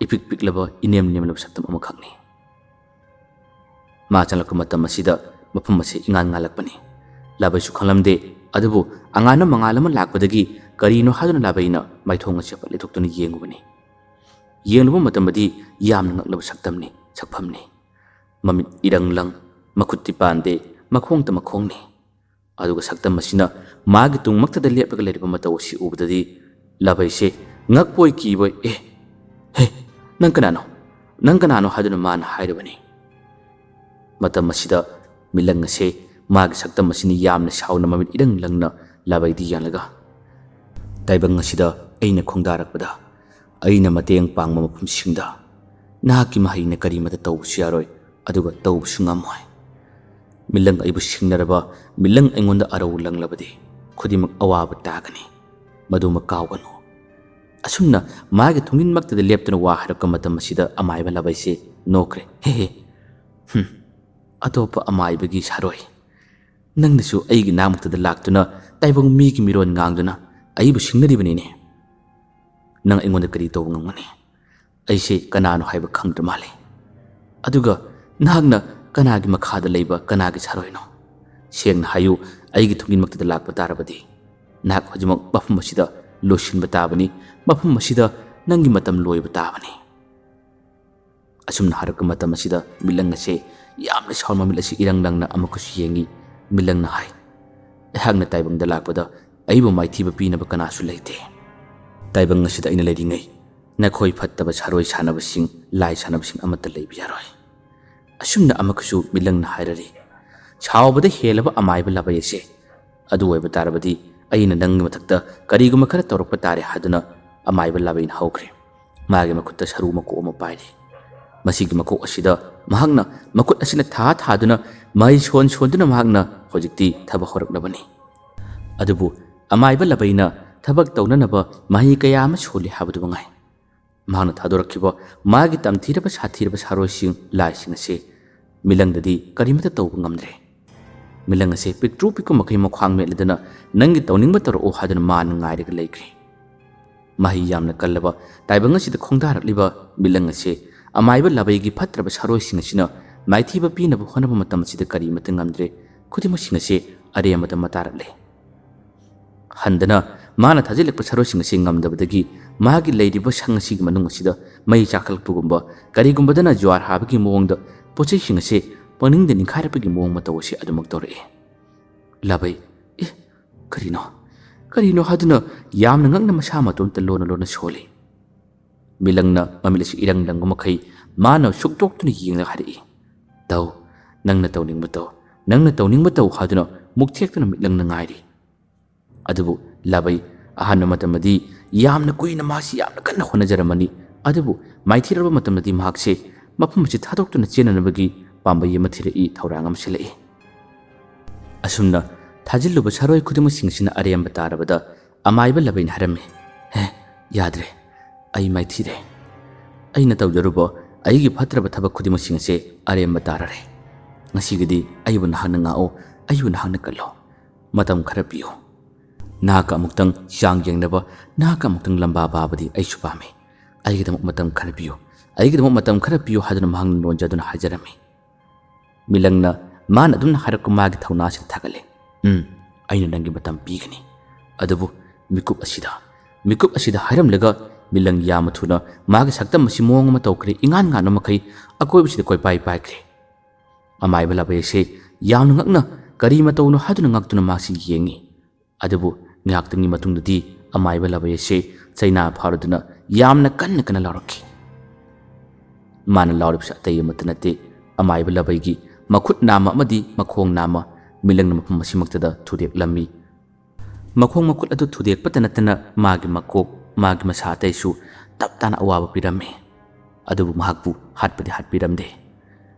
ꯏꯄꯤꯛ ꯄꯤꯛꯂꯕ, ꯏꯅꯦꯝ ꯅꯦꯝꯂꯕ ꯁꯛꯇꯝ ꯑꯃꯈꯛꯅꯤ꯫ ꯃꯥ ꯆꯪꯂꯛꯄ ꯃꯇꯝ ꯑꯁꯤꯗ ꯃꯐꯝ ꯑꯁꯤ ꯏꯉꯥꯟ ꯉꯥꯜꯂꯛꯄꯅꯤ꯫ ꯂꯥꯕꯩꯁꯨ ꯈꯪꯂꯝꯗꯦ, ꯑꯗꯨꯕꯨ ꯑꯉꯥꯟꯕ ꯃꯉꯥꯜ ꯑꯃ ꯂꯥꯛꯄꯗꯒꯤ ꯀꯔꯤꯅꯣ ꯍꯥꯏꯗꯨꯅ ꯂꯥꯕꯩꯅ ꯃꯥꯏꯊꯣꯡ ꯑꯁꯤ ꯐꯠ ꯂꯩꯊꯣꯛꯇꯨꯅ ꯌꯦꯡꯉꯨꯕꯅꯤ꯫ ꯌꯦꯡꯂꯨꯕ ꯃꯇꯝꯗꯗꯤ ꯌꯥꯝꯅ ꯉꯛꯂꯕ ꯁꯛꯇꯝꯅꯤ, ꯁꯛꯐꯝꯅꯤ꯫ ꯃꯃꯤꯠ ꯏꯔꯪ ꯂꯪ, ꯃꯈꯨꯠꯇꯤ ꯄꯥꯟꯗꯦ, ꯃꯈꯣꯡꯇ ꯃꯈꯣꯡꯅꯤ꯫ ꯑꯗꯨꯒ ꯁꯛꯇꯝ ꯑꯁꯤꯅ ꯃꯥꯒꯤ ꯇꯨꯡꯃꯛꯇꯗ ꯂꯦꯞꯂꯒ ꯂꯩꯔꯤꯕ ꯃꯇꯧ ꯑꯁꯤ ꯎꯕꯗꯗꯤ ꯂꯥꯕꯩꯁꯦ ꯉꯛꯄꯣꯏ ꯀꯤꯕꯣꯏ, "ꯑꯦ, ꯍꯦ, ꯅꯪ ꯀꯅꯥꯅꯣ? ꯅꯪ ꯀꯅꯥꯅꯣ?" ꯍꯥꯏꯗꯨꯅ ꯃꯥꯅ ꯍꯥꯏꯔꯕꯅꯤ꯫ ꯃꯇꯝ ꯑꯁꯤꯗ ꯃꯤꯂꯪ ꯑꯁꯦ ꯃꯥꯒꯤ ꯁꯛꯇꯝ ꯑꯁꯤꯅ ꯌꯥꯝꯅ ꯁꯥꯎꯅ ꯃꯃꯤꯠ ꯏꯔꯪ ꯂꯪꯅ ꯂꯥꯕꯩꯗꯤ ꯌꯦꯡꯂꯒ, "ꯇꯥꯏꯕꯪ ꯑꯁꯤꯗ ꯑꯩꯅ ꯈꯣꯡꯗꯥꯔꯛꯄꯗ, ꯑꯩꯅ ꯃꯇꯦꯡ ꯄꯥꯡꯕ ꯃꯐꯝꯁꯤꯡꯗ ꯅꯍꯥꯛꯀꯤ ꯃꯍꯩꯅ ꯀꯔꯤꯃꯠꯇ ꯇꯧꯕꯁꯨ ꯌꯥꯔꯣꯏ, ꯑꯗꯨꯒ ꯇꯧꯕꯁꯨ ꯉꯝꯃꯣꯏ꯫ ꯃꯤꯂꯪ ꯑꯩꯕꯨ ꯁꯤꯡꯅꯔꯕ, ꯃꯤꯂꯪ ꯑꯩꯉꯣꯟꯗ ꯑꯔꯧ ꯂꯪꯂꯕꯗꯤ ꯈꯨꯗꯤꯡꯃꯛ ꯑꯋꯥꯕ ꯇꯥꯒꯅꯤ꯫ ꯃꯗꯨꯃ ꯀꯥꯎꯒꯅꯨ꯫" ꯑꯁꯨꯝꯅ ꯃꯥꯒꯤ ꯊꯣꯡꯖꯤꯟꯃꯛꯇꯗ ꯂꯦꯞꯇꯨꯅ ꯋꯥ ꯍꯥꯏꯔꯛꯄ ꯃꯇꯝ ꯑꯁꯤꯗ ꯑꯃꯥꯏꯕ ꯂꯥꯕꯩꯁꯦ ꯅꯣꯛꯈ꯭ꯔꯦ꯫ "ꯍꯦ ꯍꯦ, ꯍꯨꯝ, ꯑꯇꯣꯞꯄ ꯑꯃꯥꯏꯕꯒꯤ ꯁꯥꯔꯣꯏ, ꯅꯪꯅꯁꯨ ꯑꯩꯒꯤ ꯅꯥꯛꯃꯛꯇꯗ ꯂꯥꯛꯇꯨꯅ ꯇꯥꯏꯕꯪ ꯃꯤꯒꯤ ꯃꯤꯔꯣꯟ ꯉꯥꯡꯗꯨꯅ ꯑꯩꯕꯨ ꯁꯤꯡꯅꯔꯤꯕꯅꯤꯅꯦ꯫ ꯅꯪ ꯑꯩꯉꯣꯟꯗ ꯀꯔꯤ ꯇꯧꯕ ꯉꯝꯒꯅꯤ? ꯑꯩꯁꯦ ꯀꯅꯥꯅꯣ ꯍꯥꯏꯕ ꯈꯪꯗ꯭ꯔ ꯃꯥꯜꯂꯦ꯫ ꯑꯗꯨꯒ ꯅꯍꯥꯛꯅ ꯀꯅꯥꯒꯤ ꯃꯈꯥꯗ ꯂꯩꯕ, ꯀꯅꯥꯒꯤ ꯁꯥꯔꯣꯏꯅꯣ? ꯁꯦꯡꯅ ꯍꯥꯏꯌꯨ, ꯑꯩꯒꯤ ꯊꯣꯡꯖꯤꯟꯃꯛꯇꯗ ꯂꯥꯛꯄ ꯇꯥꯔꯕꯗꯤ ꯅꯍꯥꯛ ꯍꯧꯖꯤꯛꯃꯛ ꯃꯐꯝ ꯑꯁꯤꯗ ꯂꯣꯏꯁꯤꯟꯕ ꯇꯥꯕꯅꯤ, ꯃꯐꯝ ꯑꯁꯤꯗ ꯅꯪꯒꯤ ꯃꯇꯝ ꯂꯣꯏꯕ ꯇꯥꯕꯅꯤ꯫" ꯑꯁꯨꯝꯅ ꯍꯥꯏꯔꯛꯄ ꯃꯇꯝ ꯑꯁꯤꯗ ꯃꯤꯠꯂꯪ ꯑꯁꯦ ꯌꯥꯝꯅ ꯁꯥꯎꯔ ꯃꯃꯤꯠ ꯑꯁꯤ ꯏꯔꯪ ꯂꯪꯅ ꯑꯃꯨꯛꯀꯁꯨ ꯌꯦꯡꯉꯤ꯫ ꯃꯤꯠꯂꯪꯅ ꯍꯥꯏ, "ꯑꯩꯍꯥꯛꯅ ꯇꯥꯏꯕꯪꯗ ꯂꯥꯛꯄꯗ ꯑꯩꯕꯨ ꯃꯥꯏꯊꯤꯕ ꯄꯤꯅꯕ ꯀꯅꯥꯁꯨ ꯂꯩꯇꯦ꯫ ꯇꯥꯏꯕꯪ ꯑꯁꯤꯗ ꯑꯩꯅ ꯂꯩꯔꯤꯉꯩ ꯅꯈꯣꯏ ꯐꯠꯇꯕ ꯁꯥꯔꯣꯏ ꯁꯥꯟꯅꯕꯁꯤꯡ, ꯂꯥꯏ ꯁꯥꯟꯅꯕꯁꯤꯡ ꯑꯃꯠꯇ ꯂꯩꯕ ꯌꯥꯔꯣꯏ"꯫ ꯑꯁꯨꯝꯅ ꯑꯃꯨꯛꯀꯁꯨ ꯃꯤꯠꯂꯪꯅ ꯍꯥꯏꯔꯔꯤ꯫ ꯁꯥꯎꯕꯗ ꯍꯦꯜꯂꯕ ꯑꯃꯥꯏꯕ ꯂꯥꯕꯩ ꯑꯁꯦ, "ꯑꯗꯨ ꯑꯣꯏꯕ ꯇꯥꯔꯕꯗꯤ ꯑꯩꯅ ꯅꯪꯒꯤ ꯃꯊꯛꯇ ꯀꯔꯤꯒꯨꯝꯕ ꯈꯔ ꯇꯧꯔꯛꯄ ꯇꯥꯔꯦ" ꯍꯥꯏꯗꯨꯅ ꯑꯃꯥꯏꯕ ꯂꯥꯕꯩꯅ ꯍꯧꯈ꯭ꯔꯦ꯫ ꯃꯥꯒꯤ ꯃꯈꯨꯠꯇ ꯁꯔꯨ ꯃꯀꯣꯛ ꯑꯃ ꯄꯥꯏꯔꯤ꯫ ꯃꯁꯤꯒꯤ ꯃꯀꯣꯛ ꯑꯁꯤꯗ ꯃꯍꯥꯛꯅ ꯃꯈꯨꯠ ꯑꯁꯤꯅ ꯊꯥ ꯊꯥꯗꯨꯅ ꯃꯍꯩ ꯁꯣꯟ ꯁꯣꯟꯗꯨꯅ ꯃꯍꯥꯛꯅ ꯍꯧꯖꯤꯛꯇꯤ ꯊꯕꯛ ꯍꯧꯔꯛꯂꯕꯅꯤ꯫ ꯑꯗꯨꯕꯨ ꯑꯃꯥꯏꯕ ꯂꯥꯕꯩꯅ ꯊꯕꯛ ꯇꯧꯅꯅꯕ ꯃꯍꯩ ꯀꯌꯥ ꯑꯃ ꯁꯣꯜꯂꯤ ꯍꯥꯏꯕꯗꯨ ꯃꯉꯥꯏ꯫ ꯃꯍꯥꯛꯅ ꯊꯥꯗꯣꯔꯛꯈꯤꯕ ꯃꯥꯒꯤ ꯇꯝꯊꯤꯔꯕ ꯁꯥꯊꯤꯔꯕ ꯁꯥꯔꯣꯏꯁꯤꯡ, ꯂꯥꯏꯁꯤꯡ ꯑꯁꯤ ꯃꯤꯠꯂꯪꯗꯗꯤ ꯀꯔꯤꯃꯠꯇ ꯇꯧꯕ ꯉꯝꯗ꯭ꯔꯦ꯫ ꯃꯤꯠꯂꯪ ꯑꯁꯦ ꯄꯤꯛꯇ꯭ꯔꯨ ꯄꯤꯛꯄ ꯃꯈꯩ ꯃꯈ꯭ꯋꯥꯡ ꯃꯦꯠꯂꯗꯨꯅ "ꯅꯪꯒꯤ ꯇꯧꯅꯤꯡꯕ ꯇꯧꯔꯛꯑꯣ" ꯍꯥꯏꯗꯨꯅ ꯃꯥꯅ ꯉꯥꯏꯔꯒ ꯂꯩꯈ꯭ꯔꯦ꯫ ꯃꯍꯩ ꯌꯥꯝꯅ ꯀꯜꯂꯕ ꯇꯥꯏꯕꯪ ꯑꯁꯤꯗ ꯈꯣꯡꯗꯥꯔꯛꯂꯤꯕ ꯃꯤꯠꯂꯪ ꯑꯁꯦ ꯑꯃꯥꯏꯕ ꯂꯥꯕꯩꯒꯤ ꯐꯠꯇ꯭ꯔꯕ ꯁꯥꯔꯣꯏꯁꯤꯡ ꯑꯁꯤꯅ ꯃꯥꯏꯊꯤꯕ ꯄꯤꯅꯕ ꯍꯣꯠꯅꯕ ꯃꯇꯝ ꯑꯁꯤꯗ ꯀꯔꯤꯃꯠꯇ ꯉꯝꯗ꯭ꯔꯦ꯫ ꯈꯨꯗꯤꯡꯃꯛꯁꯤꯡ ꯑꯁꯦ ꯑꯔꯦꯝꯕꯗ ꯃꯇꯥꯔꯛꯂꯦ꯫ ꯍꯟꯗꯅ ꯃꯥꯅ ꯊꯥꯖꯤꯜꯂꯛꯄ ꯁꯥꯔꯣꯏꯁꯤꯡ ꯑꯁꯤ ꯉꯝꯗꯕꯗꯒꯤ ꯃꯥꯒꯤ ꯂꯩꯔꯤꯕ ꯁꯪ ꯑꯁꯤꯒꯤ ꯃꯅꯨꯡ ꯑꯁꯤꯗ ꯃꯩ ꯆꯥꯛꯈꯠꯂꯛꯄꯒꯨꯝꯕ, ꯀꯔꯤꯒꯨꯝꯕꯗꯅ ꯖ꯭ꯋꯥꯔ ꯍꯥꯕꯒꯤ ꯃꯑꯣꯡꯗ ꯄꯣꯠꯆꯩꯁꯤꯡ ꯑꯁꯤ ꯄꯪꯅꯤꯡꯗ ꯅꯤꯡꯈꯥꯏꯔꯛꯄꯒꯤ ꯃꯑꯣꯡ ꯃꯇꯧ ꯑꯁꯤ ꯑꯗꯨꯃꯛ ꯇꯧꯔꯛꯏ꯫ ꯂꯥꯕꯩ, "ꯑꯦ, ꯀꯔꯤꯅꯣ? ꯀꯔꯤꯅꯣ?" ꯍꯥꯏꯗꯨꯅ ꯌꯥꯝꯅ ꯉꯛꯅ ꯃꯁꯥ ꯃꯇꯣꯝꯇ ꯂꯣꯟꯅ ꯂꯣꯟꯅ ꯁꯣꯜꯂꯤ꯫ ꯃꯤꯠꯂꯪꯅ ꯃꯃꯤꯠ ꯑꯁꯤ ꯏꯔꯪ ꯂꯪꯕ ꯃꯈꯩ ꯃꯥꯅ ꯁꯨꯛꯇꯣꯛꯇꯨꯅ ꯌꯦꯡꯂꯒ ꯍꯥꯏꯔꯛꯏ, "ꯇꯧ, ꯅꯪꯅ ꯇꯧꯅꯤꯡꯕ ꯇꯧ, ꯅꯪꯅ ꯇꯧꯅꯤꯡꯕ ꯇꯧ" ꯍꯥꯏꯗꯨꯅ ꯃꯨꯛ ꯊꯦꯛꯇꯨꯅ ꯃꯤꯠꯂꯪꯅ ꯉꯥꯏꯔꯤ꯫ ꯑꯗꯨꯕꯨ ꯂꯥꯕꯩ ꯑꯍꯥꯟꯕ ꯃꯇꯝꯗꯗꯤ ꯌꯥꯝꯅ ꯀꯨꯏꯅ ꯃꯍꯥꯛꯁꯤ ꯌꯥꯝꯅ ꯀꯟꯅ ꯍꯣꯠꯅꯖꯔꯝꯃꯅꯤ꯫ ꯑꯗꯨꯕꯨ ꯃꯥꯏꯊꯤꯔꯕ ꯃꯇꯝꯗꯗꯤ ꯃꯍꯥꯛꯁꯦ ꯃꯐꯝ ꯑꯁꯤ ꯊꯥꯗꯣꯛꯇꯨꯅ ꯆꯦꯟꯅꯅꯕꯒꯤ ꯄꯥꯝꯕꯩ ꯑꯃ ꯊꯤꯔꯛꯏ, ꯊꯧꯔꯥꯡ ꯑꯃ ꯁꯤꯜꯂꯛꯏ꯫ ꯑꯁꯨꯝꯅ ꯊꯥꯖꯤꯜꯂꯨꯕ ꯁꯥꯔꯣꯏ ꯈꯨꯗꯤꯡꯃꯛꯁꯤꯡ ꯑꯁꯤꯅ ꯑꯔꯦꯝꯕ ꯇꯥꯔꯕꯗ ꯑꯃꯥꯏꯕ ꯂꯥꯕꯩꯅ ꯍꯥꯏꯔꯝꯃꯤ, "ꯍꯦ, ꯌꯥꯗ꯭ꯔꯦ, ꯑꯩ ꯃꯥꯏꯊꯤꯔꯦ꯫ ꯑꯩꯅ ꯇꯧꯖꯔꯨꯕ ꯑꯩꯒꯤ ꯐꯠꯇ꯭ꯔꯕ ꯊꯕꯛ ꯈꯨꯗꯤꯡꯃꯛꯁꯤꯡ ꯑꯁꯦ ꯑꯔꯦꯝꯕ ꯇꯥꯔꯔꯦ꯫ ꯉꯁꯤꯒꯤꯗꯤ ꯑꯩꯕꯨ ꯅꯍꯥꯛꯅ ꯉꯥꯛꯑꯣ, ꯑꯩꯕꯨ ꯅꯍꯥꯛꯅ ꯀꯜꯂꯣ꯫ ꯃꯇꯝ ꯈꯔ ꯄꯤꯌꯨ꯫ ꯅꯍꯥꯛꯀ ꯑꯃꯨꯛꯇꯪ ꯆꯥꯡ ꯌꯦꯡꯅꯕ, ꯅꯍꯥꯛꯀ ꯑꯃꯨꯛꯇꯪ ꯂꯝꯕꯥ ꯄꯥꯕꯗꯤ ꯑꯩꯁꯨ ꯄꯥꯝꯃꯤ꯫ ꯑꯩꯒꯤꯗꯃꯛ ꯃꯇꯝ ꯈꯔ ꯄꯤꯌꯨ, ꯑꯩꯒꯤꯗꯃꯛ ꯃꯇꯝ ꯈꯔ ꯄꯤꯌꯨ" ꯍꯥꯏꯗꯨꯅ ꯃꯍꯥꯛꯅ ꯅꯣꯟꯖꯗꯨꯅ ꯍꯥꯏꯖꯔꯝꯃꯤ꯫ ꯃꯤꯠꯂꯪꯅ ꯃꯥꯅ ꯑꯗꯨꯝꯅ ꯍꯥꯏꯔꯛꯄ ꯃꯥꯒꯤ ꯊꯧꯅꯥꯁꯤꯗ ꯊꯥꯒꯠꯂꯦ꯫ "ꯎꯝ, ꯑꯩꯅ ꯅꯪꯒꯤ ꯃꯇꯝ ꯄꯤꯒꯅꯤ꯫ ꯑꯗꯨꯕꯨ ꯃꯤꯀꯨꯞ ꯑꯁꯤꯗ, ꯃꯤꯀꯨꯞ ꯑꯁꯤꯗ" ꯍꯥꯏꯔꯝꯂꯒ ꯃꯤꯂꯪ ꯌꯥꯝꯅ ꯊꯨꯅ ꯃꯥꯒꯤ ꯁꯛꯇꯝ ꯑꯁꯤ ꯃꯑꯣꯡ ꯑꯃ ꯇꯧꯈ꯭ꯔꯦ꯫ ꯏꯉꯥꯟ ꯉꯥꯟꯕ ꯃꯈꯩ ꯑꯀꯣꯏꯕꯁꯤꯗ ꯀꯣꯏꯄꯥꯏ ꯄꯥꯏꯈ꯭ꯔꯦ꯫ ꯑꯃꯥꯏꯕ ꯂꯥꯕꯩ ꯑꯁꯦ ꯌꯥꯝꯅ ꯉꯛꯅ ꯀꯔꯤ ꯃꯇꯧꯅꯣ ꯍꯥꯏꯗꯨꯅ ꯉꯛꯇꯨꯅ ꯃꯥꯁꯤ ꯌꯦꯡꯉꯤ꯫ ꯑꯗꯨꯕꯨ ꯉꯥꯏꯍꯥꯛꯇꯪꯒꯤ ꯃꯇꯨꯡꯗꯗꯤ ꯑꯃꯥꯏꯕ ꯂꯥꯕꯩ ꯑꯁꯦ ꯆꯩꯅꯥ ꯐꯥꯔꯗꯨꯅ ꯌꯥꯝꯅ ꯀꯟꯅ ꯀꯟꯅ ꯂꯥꯎꯔꯛꯈꯤ꯫ ꯃꯥꯅ ꯂꯥꯎꯔꯤꯕꯁꯤ ꯑꯇꯩ ꯑꯃꯠꯇ ꯅꯠꯇꯦ, ꯑꯃꯥꯏꯕ ꯂꯥꯕꯩꯒꯤ ꯃꯈꯨꯠ ꯅꯥꯝꯃ ꯑꯃꯗꯤ ꯃꯈꯣꯡ ꯅꯥꯝꯃ ꯃꯤꯂꯪꯅ ꯃꯐꯝ ꯑꯁꯤꯃꯛꯇꯗ ꯊꯨꯗꯦꯛꯂꯝꯃꯤ꯫ ꯃꯈꯣꯡ ꯃꯈꯨꯠ ꯑꯗꯨ ꯊꯨꯗꯦꯛꯄꯇ ꯅꯠꯇꯅ ꯃꯥꯒꯤ ꯃꯀꯣꯛ, ꯃꯥꯒꯤ ꯃꯁꯥ ꯑꯇꯩꯁꯨ ꯇꯞ ꯇꯥꯅ ꯑꯋꯥꯕ ꯄꯤꯔꯝꯃꯤ꯫ ꯑꯗꯨꯕꯨ ꯃꯍꯥꯛꯄꯨ ꯍꯥꯠꯄꯗꯤ ꯍꯥꯠꯄꯤꯔꯝꯗꯦ꯫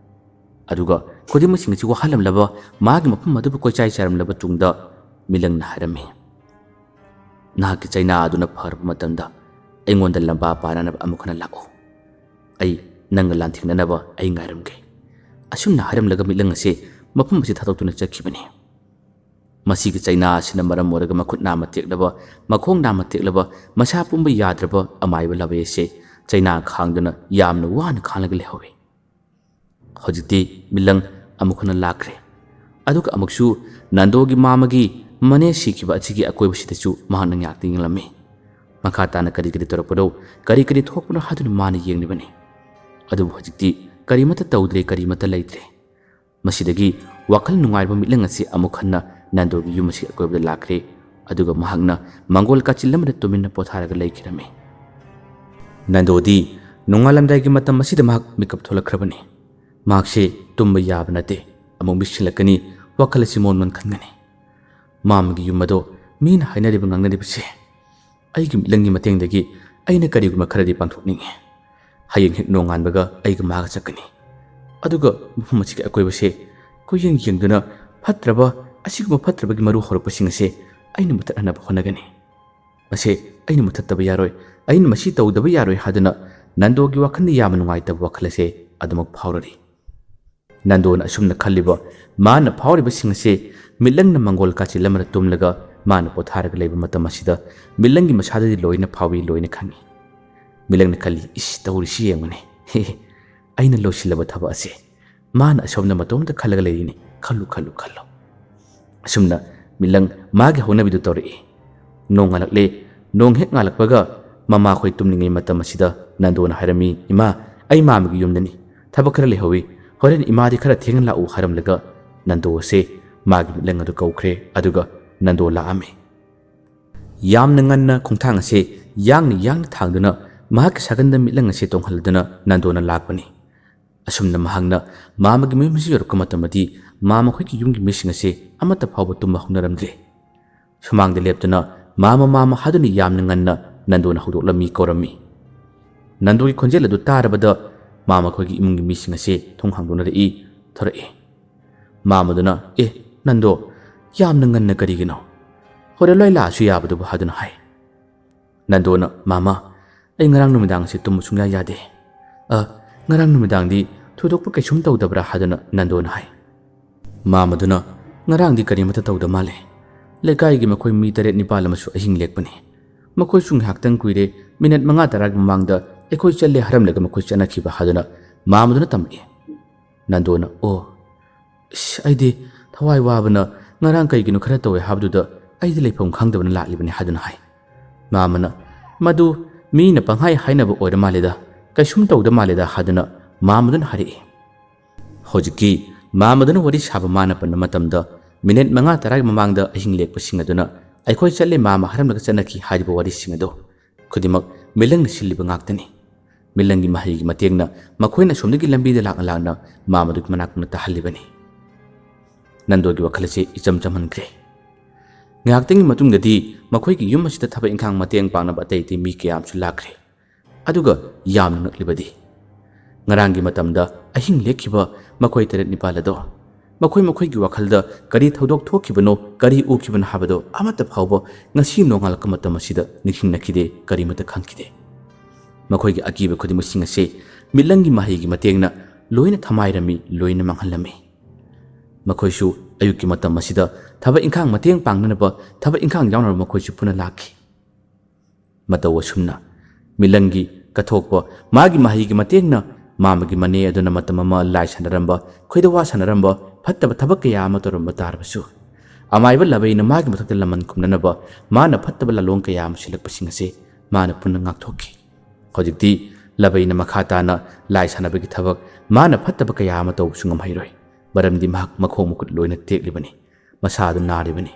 ꯑꯗꯨꯒ ꯈꯨꯗꯤꯡꯃꯛꯁꯤꯡ ꯑꯁꯤ ꯋꯥꯍꯜꯂꯝꯂꯕ, ꯃꯥꯒꯤ ꯃꯐꯝ ꯑꯗꯨꯕꯨ ꯀꯣꯏꯆꯥꯏ ꯆꯥꯏꯔꯝꯂꯕ ꯇꯨꯡꯗ ꯃꯤꯂꯪꯅ ꯍꯥꯏꯔꯝꯃꯤ, "ꯅꯍꯥꯛꯀꯤ ꯆꯩꯅꯥ ꯑꯗꯨꯅ ꯐꯔꯕ ꯃꯇꯝꯗ ꯑꯩꯉꯣꯟꯗ ꯂꯝꯕꯥ ꯄꯥꯅꯅꯕ ꯑꯃꯨꯛ ꯍꯟꯅ ꯂꯥꯛꯎ꯫ ꯑꯩ ꯅꯪꯒ ꯂꯥꯟꯊꯦꯡꯅꯅꯕ ꯑꯩ ꯉꯥꯏꯔꯝꯒꯦ꯫" ꯑꯁꯨꯝꯅ ꯍꯥꯏꯔꯝꯂꯒ ꯃꯤꯠꯂꯪ ꯑꯁꯤ ꯃꯐꯝ ꯑꯁꯤ ꯊꯥꯗꯣꯛꯇꯨꯅ ꯆꯠꯈꯤꯕꯅꯤ꯫ ꯃꯁꯤꯒꯤ ꯆꯩꯅꯥ ꯑꯁꯤꯅ ꯃꯔꯝ ꯑꯣꯏꯔꯒ ꯃꯈꯨꯠ ꯅꯥꯝꯃ ꯇꯦꯛꯂꯕ, ꯃꯈꯣꯡ ꯅꯥꯝꯃ ꯇꯦꯛꯂꯕ, ꯃꯁꯥ ꯄꯨꯝꯕ ꯌꯥꯗ꯭ꯔꯕ ꯑꯃꯥꯏꯕ ꯂꯥꯕꯩ ꯑꯁꯤ ꯆꯩꯅꯥ ꯈꯥꯡꯗꯨꯅ ꯌꯥꯝꯅ ꯋꯥꯅ ꯈꯥꯡꯂꯒ ꯂꯩꯍꯧꯏ꯫ ꯍꯧꯖꯤꯛꯇꯤ ꯃꯤꯂꯪ ꯑꯃꯨꯛ ꯍꯟꯅ ꯂꯥꯛꯈ꯭ꯔꯦ꯫ ꯑꯗꯨꯒ ꯑꯃꯨꯛꯁꯨ ꯅꯟꯗꯣꯒꯤ ꯃꯥꯃꯒꯤ ꯃꯅꯦ ꯁꯤꯈꯤꯕ ꯑꯁꯤꯒꯤ ꯑꯀꯣꯏꯕꯁꯤꯗꯁꯨ ꯃꯍꯥꯛꯅ ꯉꯥꯏꯍꯥꯛꯇ ꯌꯦꯡꯂꯝꯃꯤ꯫ ꯃꯈꯥ ꯇꯥꯅ ꯀꯔꯤ ꯀꯔꯤ ꯇꯧꯔꯛꯄꯅꯣ, ꯀꯔꯤ ꯀꯔꯤ ꯊꯣꯛꯄꯅꯣ ꯍꯥꯏꯗꯨꯅ ꯃꯥꯅ ꯌꯦꯡꯂꯤꯕꯅꯤ꯫ ꯑꯗꯨꯕꯨ ꯍꯧꯖꯤꯛꯇꯤ ꯀꯔꯤꯃꯠꯇ ꯇꯧꯗ꯭ꯔꯦ, ꯀꯔꯤꯃꯠꯇ ꯂꯩꯇ꯭ꯔꯦ꯫ ꯃꯁꯤꯗꯒꯤ ꯋꯥꯈꯜ ꯅꯨꯡꯉꯥꯏꯔꯕ ꯃꯤꯠꯂꯪ ꯑꯁꯤ ꯑꯃꯨꯛ ꯍꯟꯅ ꯅꯟꯗꯣꯒꯤ ꯌꯨꯝ ꯑꯁꯤꯒꯤ ꯑꯀꯣꯏꯕꯗ ꯂꯥꯛꯈ꯭ꯔꯦ꯫ ꯑꯗꯨꯒ ꯃꯍꯥꯛꯅ ꯃꯪꯒꯣꯜ ꯀꯥꯆꯤꯜ ꯑꯃꯗ ꯇꯨꯃꯤꯟꯅ ꯄꯣꯊꯥꯔꯒ ꯂꯩꯈꯤꯔꯝꯃꯤ꯫ ꯅꯟꯗꯣꯗꯤ ꯅꯣꯡꯉꯥꯜꯂꯝꯗꯥꯏꯒꯤ ꯃꯇꯝ ꯑꯁꯤꯗ ꯃꯍꯥꯛ ꯃꯤꯀꯞ ꯊꯣꯛꯂꯛꯈ꯭ꯔꯕꯅꯤ꯫ ꯃꯍꯥꯛꯁꯦ ꯇꯨꯝꯕ ꯌꯥꯕ ꯅꯠꯇꯦ꯫ ꯑꯃꯨꯛ ꯃꯤꯠꯁꯤꯜꯂꯛꯀꯅꯤ, ꯋꯥꯈꯜ ꯑꯁꯤ ꯃꯣꯟ ꯃꯣꯟ ꯈꯟꯒꯅꯤ꯫ ꯃꯥꯃꯒꯤ ꯌꯨꯝ ꯑꯗꯣ ꯃꯤꯅ ꯍꯥꯏꯅꯔꯤꯕ ꯉꯥꯡꯅꯔꯤꯕꯁꯦ ꯑꯩꯒꯤ ꯃꯤꯠꯂꯪꯒꯤ ꯃꯇꯦꯡꯗꯒꯤ ꯑꯩꯅ ꯀꯔꯤꯒꯨꯝꯕ ꯈꯔꯗꯤ ꯄꯥꯡꯊꯣꯛꯅꯤꯡꯉꯤ꯫ ꯍꯌꯦꯡ ꯍꯦꯛ ꯅꯣꯡꯉꯥꯟꯕꯒ ꯑꯩꯒ ꯃꯥꯒ ꯆꯠꯀꯅꯤ꯫ ꯑꯗꯨꯒ ꯃꯐꯝ ꯑꯁꯤꯒꯤ ꯑꯀꯣꯏꯕꯁꯦ ꯀꯣꯏꯌꯦꯡ ꯌꯦꯡꯗꯨꯅ ꯐꯠꯇ꯭ꯔꯕ, ꯑꯁꯤꯒꯨꯝꯕ ꯐꯠꯇ꯭ꯔꯕꯒꯤ ꯃꯔꯨ ꯍꯧꯔꯛꯄꯁꯤꯡ ꯑꯁꯦ ꯑꯩꯅ ꯃꯨꯊꯠꯍꯟꯅꯕ ꯍꯣꯠꯅꯒꯅꯤ꯫ ꯃꯁꯦ ꯑꯩꯅ ꯃꯨꯊꯠꯇꯕ ꯌꯥꯔꯣꯏ꯫ ꯑꯩꯅ ꯃꯁꯤ ꯇꯧꯗꯕ ꯌꯥꯔꯣꯏ ꯍꯥꯏꯗꯨꯅ ꯅꯟꯗꯣꯒꯤ ꯋꯥꯈꯜꯗ ꯌꯥꯝꯅ ꯅꯨꯡꯉꯥꯏꯇꯕ ꯋꯥꯈꯜ ꯑꯁꯦ ꯑꯗꯨꯃꯛ ꯐꯥꯎꯔꯔꯤ꯫ ꯅꯟꯗꯣꯅ ꯑꯁꯨꯝꯅ ꯈꯜꯂꯤꯕ, ꯃꯥꯅ ꯐꯥꯎꯔꯤꯕꯁꯤꯡ ꯑꯁꯦ ꯃꯤꯠꯂꯪꯅ ꯃꯪꯒꯣꯜ ꯀꯥꯆꯤꯜ ꯑꯃꯗ ꯇꯨꯝꯂꯒ ꯃꯥꯅ ꯄꯣꯊꯥꯔꯒ ꯂꯩꯕ ꯃꯇꯝ ꯑꯁꯤꯗ ꯃꯤꯠꯂꯪꯒꯤ ꯃꯁꯥꯗꯗꯤ ꯂꯣꯏꯅ ꯐꯥꯎꯏ, ꯂꯣꯏꯅ ꯈꯪꯏ꯫ ꯃꯤꯠꯂꯪꯅ ꯈꯜꯂꯤ, "ꯏꯁ, ꯇꯧꯔꯤꯁꯤ ꯌꯦꯡꯉꯨꯅꯦ꯫ ꯍꯦ, ꯍꯦ, ꯑꯩꯅ ꯂꯣꯏꯁꯤꯜꯂꯕ ꯊꯕꯛ ꯑꯁꯦ ꯃꯥꯅ ꯑꯁꯣꯝꯗ ꯃꯇꯣꯝꯇ ꯈꯜꯂꯒ ꯂꯩꯔꯤꯅꯤ꯫ ꯈꯜꯂꯨ, ꯈꯜꯂꯨ, ꯈꯜꯂꯨ꯫" ꯑꯁꯨꯝꯅ ꯃꯤꯠꯂꯪ ꯃꯥꯒꯤ ꯍꯧꯅꯕꯤꯗꯨ ꯇꯧꯔꯛꯏ꯫ ꯅꯣꯡ ꯉꯥꯜꯂꯛꯂꯦ꯫ ꯅꯣꯡ ꯍꯦꯛ ꯉꯥꯜꯂꯛꯄꯒ ꯃꯃꯥꯈꯣꯏ ꯇꯨꯝꯂꯤꯉꯩ ꯃꯇꯝ ꯑꯁꯤꯗ ꯅꯟꯗꯣꯅ ꯍꯥꯏꯔꯝꯃꯤ, "ꯏꯃꯥ, ꯑꯩ ꯃꯥꯃꯒꯤ ꯌꯨꯝꯗꯅꯤ, ꯊꯕꯛ ꯈꯔ ꯂꯩꯍꯧꯏ, ꯍꯣꯔꯦꯟ ꯏꯃꯥꯗꯤ ꯈꯔ ꯊꯦꯡꯅ ꯂꯥꯛꯎ" ꯍꯥꯏꯔꯝꯂꯒ ꯅꯟꯗꯣ ꯑꯁꯦ ꯃꯥꯒꯤ ꯃꯤꯠꯂꯪ ꯑꯗꯨ ꯀꯧꯈ꯭ꯔꯦ꯫ ꯑꯗꯨꯒ ꯅꯟꯗꯣ ꯂꯥꯛꯑꯝꯃꯤ꯫ ꯌꯥꯝꯅ ꯉꯟꯅ ꯈꯣꯡꯊꯥꯡ ꯑꯁꯦ ꯌꯥꯡꯅ ꯌꯥꯡꯅ ꯊꯥꯡꯗꯨꯅ ꯃꯍꯥꯛꯀꯤ ꯁꯥꯒꯟꯗ ꯃꯤꯠꯂꯪ ꯑꯁꯦ ꯇꯣꯡꯍꯜꯂꯗꯨꯅ ꯅꯟꯗꯣꯅ ꯂꯥꯛꯄꯅꯤ꯫ ꯑꯁꯨꯝꯅ ꯃꯍꯥꯛꯅ ꯃꯥꯃꯒꯤ ꯃꯌꯨꯝ ꯑꯁꯤ ꯌꯧꯔꯛꯄ ꯃꯇꯝꯗꯗꯤ ꯃꯥꯃ ꯈꯣꯏꯒꯤ ꯌꯨꯝꯒꯤ ꯃꯤꯁꯤꯡ ꯑꯁꯦ ꯑꯃꯠꯇ ꯐꯥꯎꯕ ꯇꯨꯝꯕ ꯍꯧꯅꯔꯝꯗ꯭ꯔꯦ꯫ ꯁꯨꯃꯥꯡꯗ ꯂꯦꯞꯇꯨꯅ "ꯃꯥꯃ, ꯃꯥꯃ" ꯍꯥꯏꯗꯨꯅ ꯌꯥꯝꯅ ꯉꯟꯅ ꯅꯟꯗꯣꯅ ꯍꯧꯗꯣꯛꯂꯝꯃꯤ, ꯀꯧꯔꯝꯃꯤ꯫ ꯅꯟꯗꯣꯒꯤ ꯈꯣꯟꯖꯦꯜ ꯑꯗꯨ ꯇꯥꯔꯕꯗ ꯃꯥꯃ ꯈꯣꯏꯒꯤ ꯏꯃꯨꯡꯒꯤ ꯃꯤꯁꯤꯡ ꯑꯁꯦ ꯊꯣꯡ ꯍꯥꯡꯗꯣꯛꯅꯔꯛꯏ, ꯊꯣꯔꯛꯏ꯫ ꯃꯥꯃꯗꯨꯅ, "ꯑꯦ, ꯅꯟꯗꯣ, ꯌꯥꯝꯅ ꯉꯟꯅ ꯀꯔꯤꯒꯤꯅꯣ? ꯍꯣꯔꯦꯟ ꯂꯣꯏ ꯂꯥꯛꯑꯁꯨ ꯌꯥꯕꯗꯨꯕꯨ" ꯍꯥꯏꯗꯨꯅ ꯍꯥꯏ꯫ ꯅꯟꯗꯣꯅ, "ꯃꯥꯃ, ꯑꯩ ꯉꯔꯥꯡ ꯅꯨꯃꯤꯗꯥꯡꯁꯦ ꯇꯨꯝꯕ ꯁꯨꯡꯌꯥ ꯌꯥꯗꯦ꯫ ꯑ, ꯉꯔꯥꯡ ꯅꯨꯃꯤꯗꯥꯡꯗꯤ ꯊꯣꯏꯗꯣꯛꯄ ꯀꯩꯁꯨꯝ ꯇꯧꯗꯕ꯭ꯔꯥ?" ꯍꯥꯏꯗꯨꯅ ꯅꯟꯗꯣꯅ ꯍꯥꯏ꯫ ꯃꯥꯃꯗꯨꯅ, "ꯉꯔꯥꯡꯗꯤ ꯀꯔꯤꯃꯠꯇ ꯇꯧꯗ ꯃꯥꯜꯂꯦ꯫ ꯂꯩꯀꯥꯏꯒꯤ ꯃꯈꯣꯏ ꯃꯤ ꯇꯔꯦꯠ ꯅꯤꯄꯥꯜ ꯑꯃꯁꯨ ꯑꯍꯤꯡ ꯂꯦꯛꯄꯅꯤ꯫ ꯃꯈꯣꯏꯁꯨ ꯉꯥꯏꯍꯥꯛꯇꯪ ꯀꯨꯏꯔꯦ, ꯃꯤꯅꯠ ꯃꯉꯥ ꯇꯔꯥꯒꯤ ꯃꯃꯥꯡꯗ ꯑꯩꯈꯣꯏ ꯆꯠꯂꯦ ꯍꯥꯏꯔꯝꯂꯒ ꯃꯈꯣꯏ ꯆꯠꯅꯈꯤꯕ" ꯍꯥꯏꯗꯨꯅ ꯃꯥꯃꯗꯨꯅ ꯇꯝꯃꯛꯏ꯫ ꯅꯟꯗꯣꯅ, "ꯑꯣ, ꯏꯁ, ꯑꯩꯗꯤ ꯊꯋꯥꯏ ꯋꯥꯕꯅ ꯉꯔꯥꯡ ꯀꯩꯒꯤꯅꯣ ꯈꯔ ꯇꯧꯋꯦ ꯍꯥꯏꯕꯗꯨꯗ ꯑꯩꯗꯤ ꯂꯩꯐꯝ ꯈꯪꯗꯕꯅ ꯂꯥꯛꯂꯤꯕꯅꯤ" ꯍꯥꯏꯗꯨꯅ ꯍꯥꯏ꯫ ꯃꯥꯃꯅ, "ꯃꯗꯨ ꯃꯤꯅ ꯄꯪꯍꯥꯏ ꯍꯥꯏꯅꯕ ꯑꯣꯏꯔ ꯃꯥꯜꯂꯦꯗ, ꯀꯩꯁꯨꯝ ꯇꯧꯗ ꯃꯥꯜꯂꯦꯗ" ꯍꯥꯏꯗꯨꯅ ꯃꯥꯃꯗꯨꯅ ꯍꯥꯏꯔꯛꯏ꯫ ꯍꯧꯖꯤꯛꯀꯤ ꯃꯥꯃꯗꯨꯅ ꯋꯥꯔꯤ ꯁꯥꯕ ꯃꯥꯅ ꯄꯟꯕ ꯃꯇꯝꯗ ꯃꯤꯅꯤꯠ ꯃꯉꯥ ꯇꯔꯥꯒꯤ ꯃꯃꯥꯡꯗ ꯑꯍꯤꯡ ꯂꯦꯛꯄꯁꯤꯡ ꯑꯗꯨꯅ "ꯑꯩꯈꯣꯏ ꯆꯠꯂꯦ ꯃꯥꯃ" ꯍꯥꯏꯔꯝꯂꯒ ꯆꯠꯅꯈꯤ ꯍꯥꯏꯔꯤꯕ ꯋꯥꯔꯤꯁꯤꯡ ꯑꯗꯨ ꯈꯨꯗꯤꯡꯃꯛ ꯃꯤꯠꯂꯪꯅ ꯁꯤꯜꯂꯤꯕ ꯉꯥꯛꯇꯅꯤ꯫ ꯃꯤꯠꯂꯪꯒꯤ ꯃꯍꯩꯒꯤ ꯃꯇꯦꯡꯅ ꯃꯈꯣꯏꯅ ꯑꯁꯣꯝꯗꯒꯤ ꯂꯝꯕꯤꯗ ꯂꯥꯛꯅ ꯂꯥꯛꯅ ꯃꯥꯃꯗꯨꯒꯤ ꯃꯅꯥꯛ ꯅꯛꯅ ꯇꯥꯍꯜꯂꯤꯕꯅꯤ꯫ ꯅꯟꯗꯣꯒꯤ ꯋꯥꯈꯜ ꯑꯁꯤ ꯏꯆꯝ ꯆꯝꯍꯟꯈ꯭ꯔꯦ꯫ ꯉꯥꯏꯍꯥꯛꯇꯪꯒꯤ ꯃꯇꯨꯡꯗꯗꯤ ꯃꯈꯣꯏꯒꯤ ꯌꯨꯝ ꯑꯁꯤꯗ ꯊꯕꯛ ꯏꯪꯈꯥꯡ ꯃꯇꯦꯡ ꯄꯥꯡꯅꯕ ꯑꯇꯩ ꯑꯇꯩ ꯃꯤ ꯀꯌꯥ ꯑꯃꯁꯨ ꯂꯥꯛꯈ꯭ꯔꯦ꯫ ꯑꯗꯨꯒ ꯌꯥꯝꯅ ꯉꯛꯂꯤꯕꯗꯤ, ꯉꯔꯥꯡꯒꯤ ꯃꯇꯝꯗ ꯑꯍꯤꯡ ꯂꯦꯛꯈꯤꯕ ꯃꯈꯣꯏ ꯇꯔꯦꯠ ꯅꯤꯄꯥꯜ ꯑꯗꯣ, ꯃꯈꯣꯏ ꯃꯈꯣꯏꯒꯤ ꯋꯥꯈꯜꯗ ꯀꯔꯤ ꯊꯧꯗꯣꯛ ꯊꯣꯛꯈꯤꯕꯅꯣ, ꯀꯔꯤ ꯎꯈꯤꯕꯅꯣ ꯍꯥꯏꯕꯗꯣ ꯑꯃꯠꯇ ꯐꯥꯎꯕ ꯉꯁꯤ ꯅꯣꯡꯉꯥꯜꯂꯛꯄ ꯃꯇꯝ ꯑꯁꯤꯗ ꯅꯤꯡꯁꯤꯡꯅꯈꯤꯗꯦ, ꯀꯔꯤꯃꯠꯇ ꯈꯪꯈꯤꯗꯦ꯫ ꯃꯈꯣꯏꯒꯤ ꯑꯀꯤꯕ ꯈꯨꯗꯤꯡꯃꯛꯁꯤꯡ ꯑꯁꯤ ꯃꯤꯠꯂꯪꯒꯤ ꯃꯍꯩꯒꯤ ꯃꯇꯦꯡꯅ ꯂꯣꯏꯅ ꯊꯃꯥꯏꯔꯝꯃꯤ, ꯂꯣꯏꯅ ꯃꯥꯡꯍꯜꯂꯝꯃꯤ꯫ ꯃꯈꯣꯏꯁꯨ ꯑꯌꯨꯛꯀꯤ ꯃꯇꯝ ꯑꯁꯤꯗ ꯊꯕꯛ ꯏꯪꯈꯥꯡ ꯃꯇꯦꯡ ꯄꯥꯡꯅꯅꯕ ꯊꯕꯛ ꯏꯪꯈꯥꯡ ꯌꯥꯎꯅꯕ ꯃꯈꯣꯏꯁꯨ ꯄꯨꯟꯅ ꯂꯥꯛꯈꯤ꯫ ꯃꯇꯧ ꯑꯁꯨꯝꯅ ꯃꯤꯠꯂꯪꯒꯤ ꯀꯠꯊꯣꯛꯄ ꯃꯥꯒꯤ ꯃꯍꯩꯒꯤ ꯃꯇꯦꯡꯅ ꯃꯥꯃꯒꯤ ꯃꯅꯦ ꯑꯗꯨꯅ ꯃꯇꯝ ꯑꯃ ꯂꯥꯏ ꯁꯥꯟꯅꯔꯝꯕ, ꯈꯣꯏꯗꯋꯥ ꯁꯥꯟꯅꯔꯝꯕ, ꯐꯠꯇꯕ ꯊꯕꯛ ꯀꯌꯥ ꯑꯃ ꯇꯧꯔꯝꯕ ꯇꯥꯔꯕꯁꯨ, ꯑꯃꯥꯏꯕ ꯂꯥꯕꯩꯅ ꯃꯥꯒꯤ ꯃꯊꯛꯇ ꯂꯃꯟ ꯈꯨꯝꯅꯅꯕ ꯃꯥꯅ ꯐꯠꯇꯕ ꯂꯥꯂꯣꯡ ꯀꯌꯥ ꯑꯃ ꯁꯤꯜꯂꯛꯄꯁꯤꯡ ꯑꯁꯤ ꯃꯥꯅ ꯄꯨꯟꯅ ꯉꯥꯛꯊꯣꯛꯈꯤ꯫ ꯍꯧꯖꯤꯛꯇꯤ ꯂꯕꯩꯅ ꯃꯈꯥ ꯇꯥꯅ ꯂꯥꯏ ꯁꯥꯟꯅꯕꯒꯤ ꯊꯕꯛ, ꯃꯥꯅ ꯐꯠꯇꯕ ꯀꯌꯥ ꯑꯃ ꯇꯧꯕꯁꯨ ꯉꯝꯍꯩꯔꯣꯏ, ꯃꯔꯝꯗꯤ ꯃꯍꯥꯛ ꯃꯈꯣꯡ ꯃꯈꯨꯠ ꯂꯣꯏꯅ ꯇꯦꯛꯂꯤꯕꯅꯤ, ꯃꯁꯥ ꯑꯗꯨ ꯅꯥꯔꯤꯕꯅꯤ꯫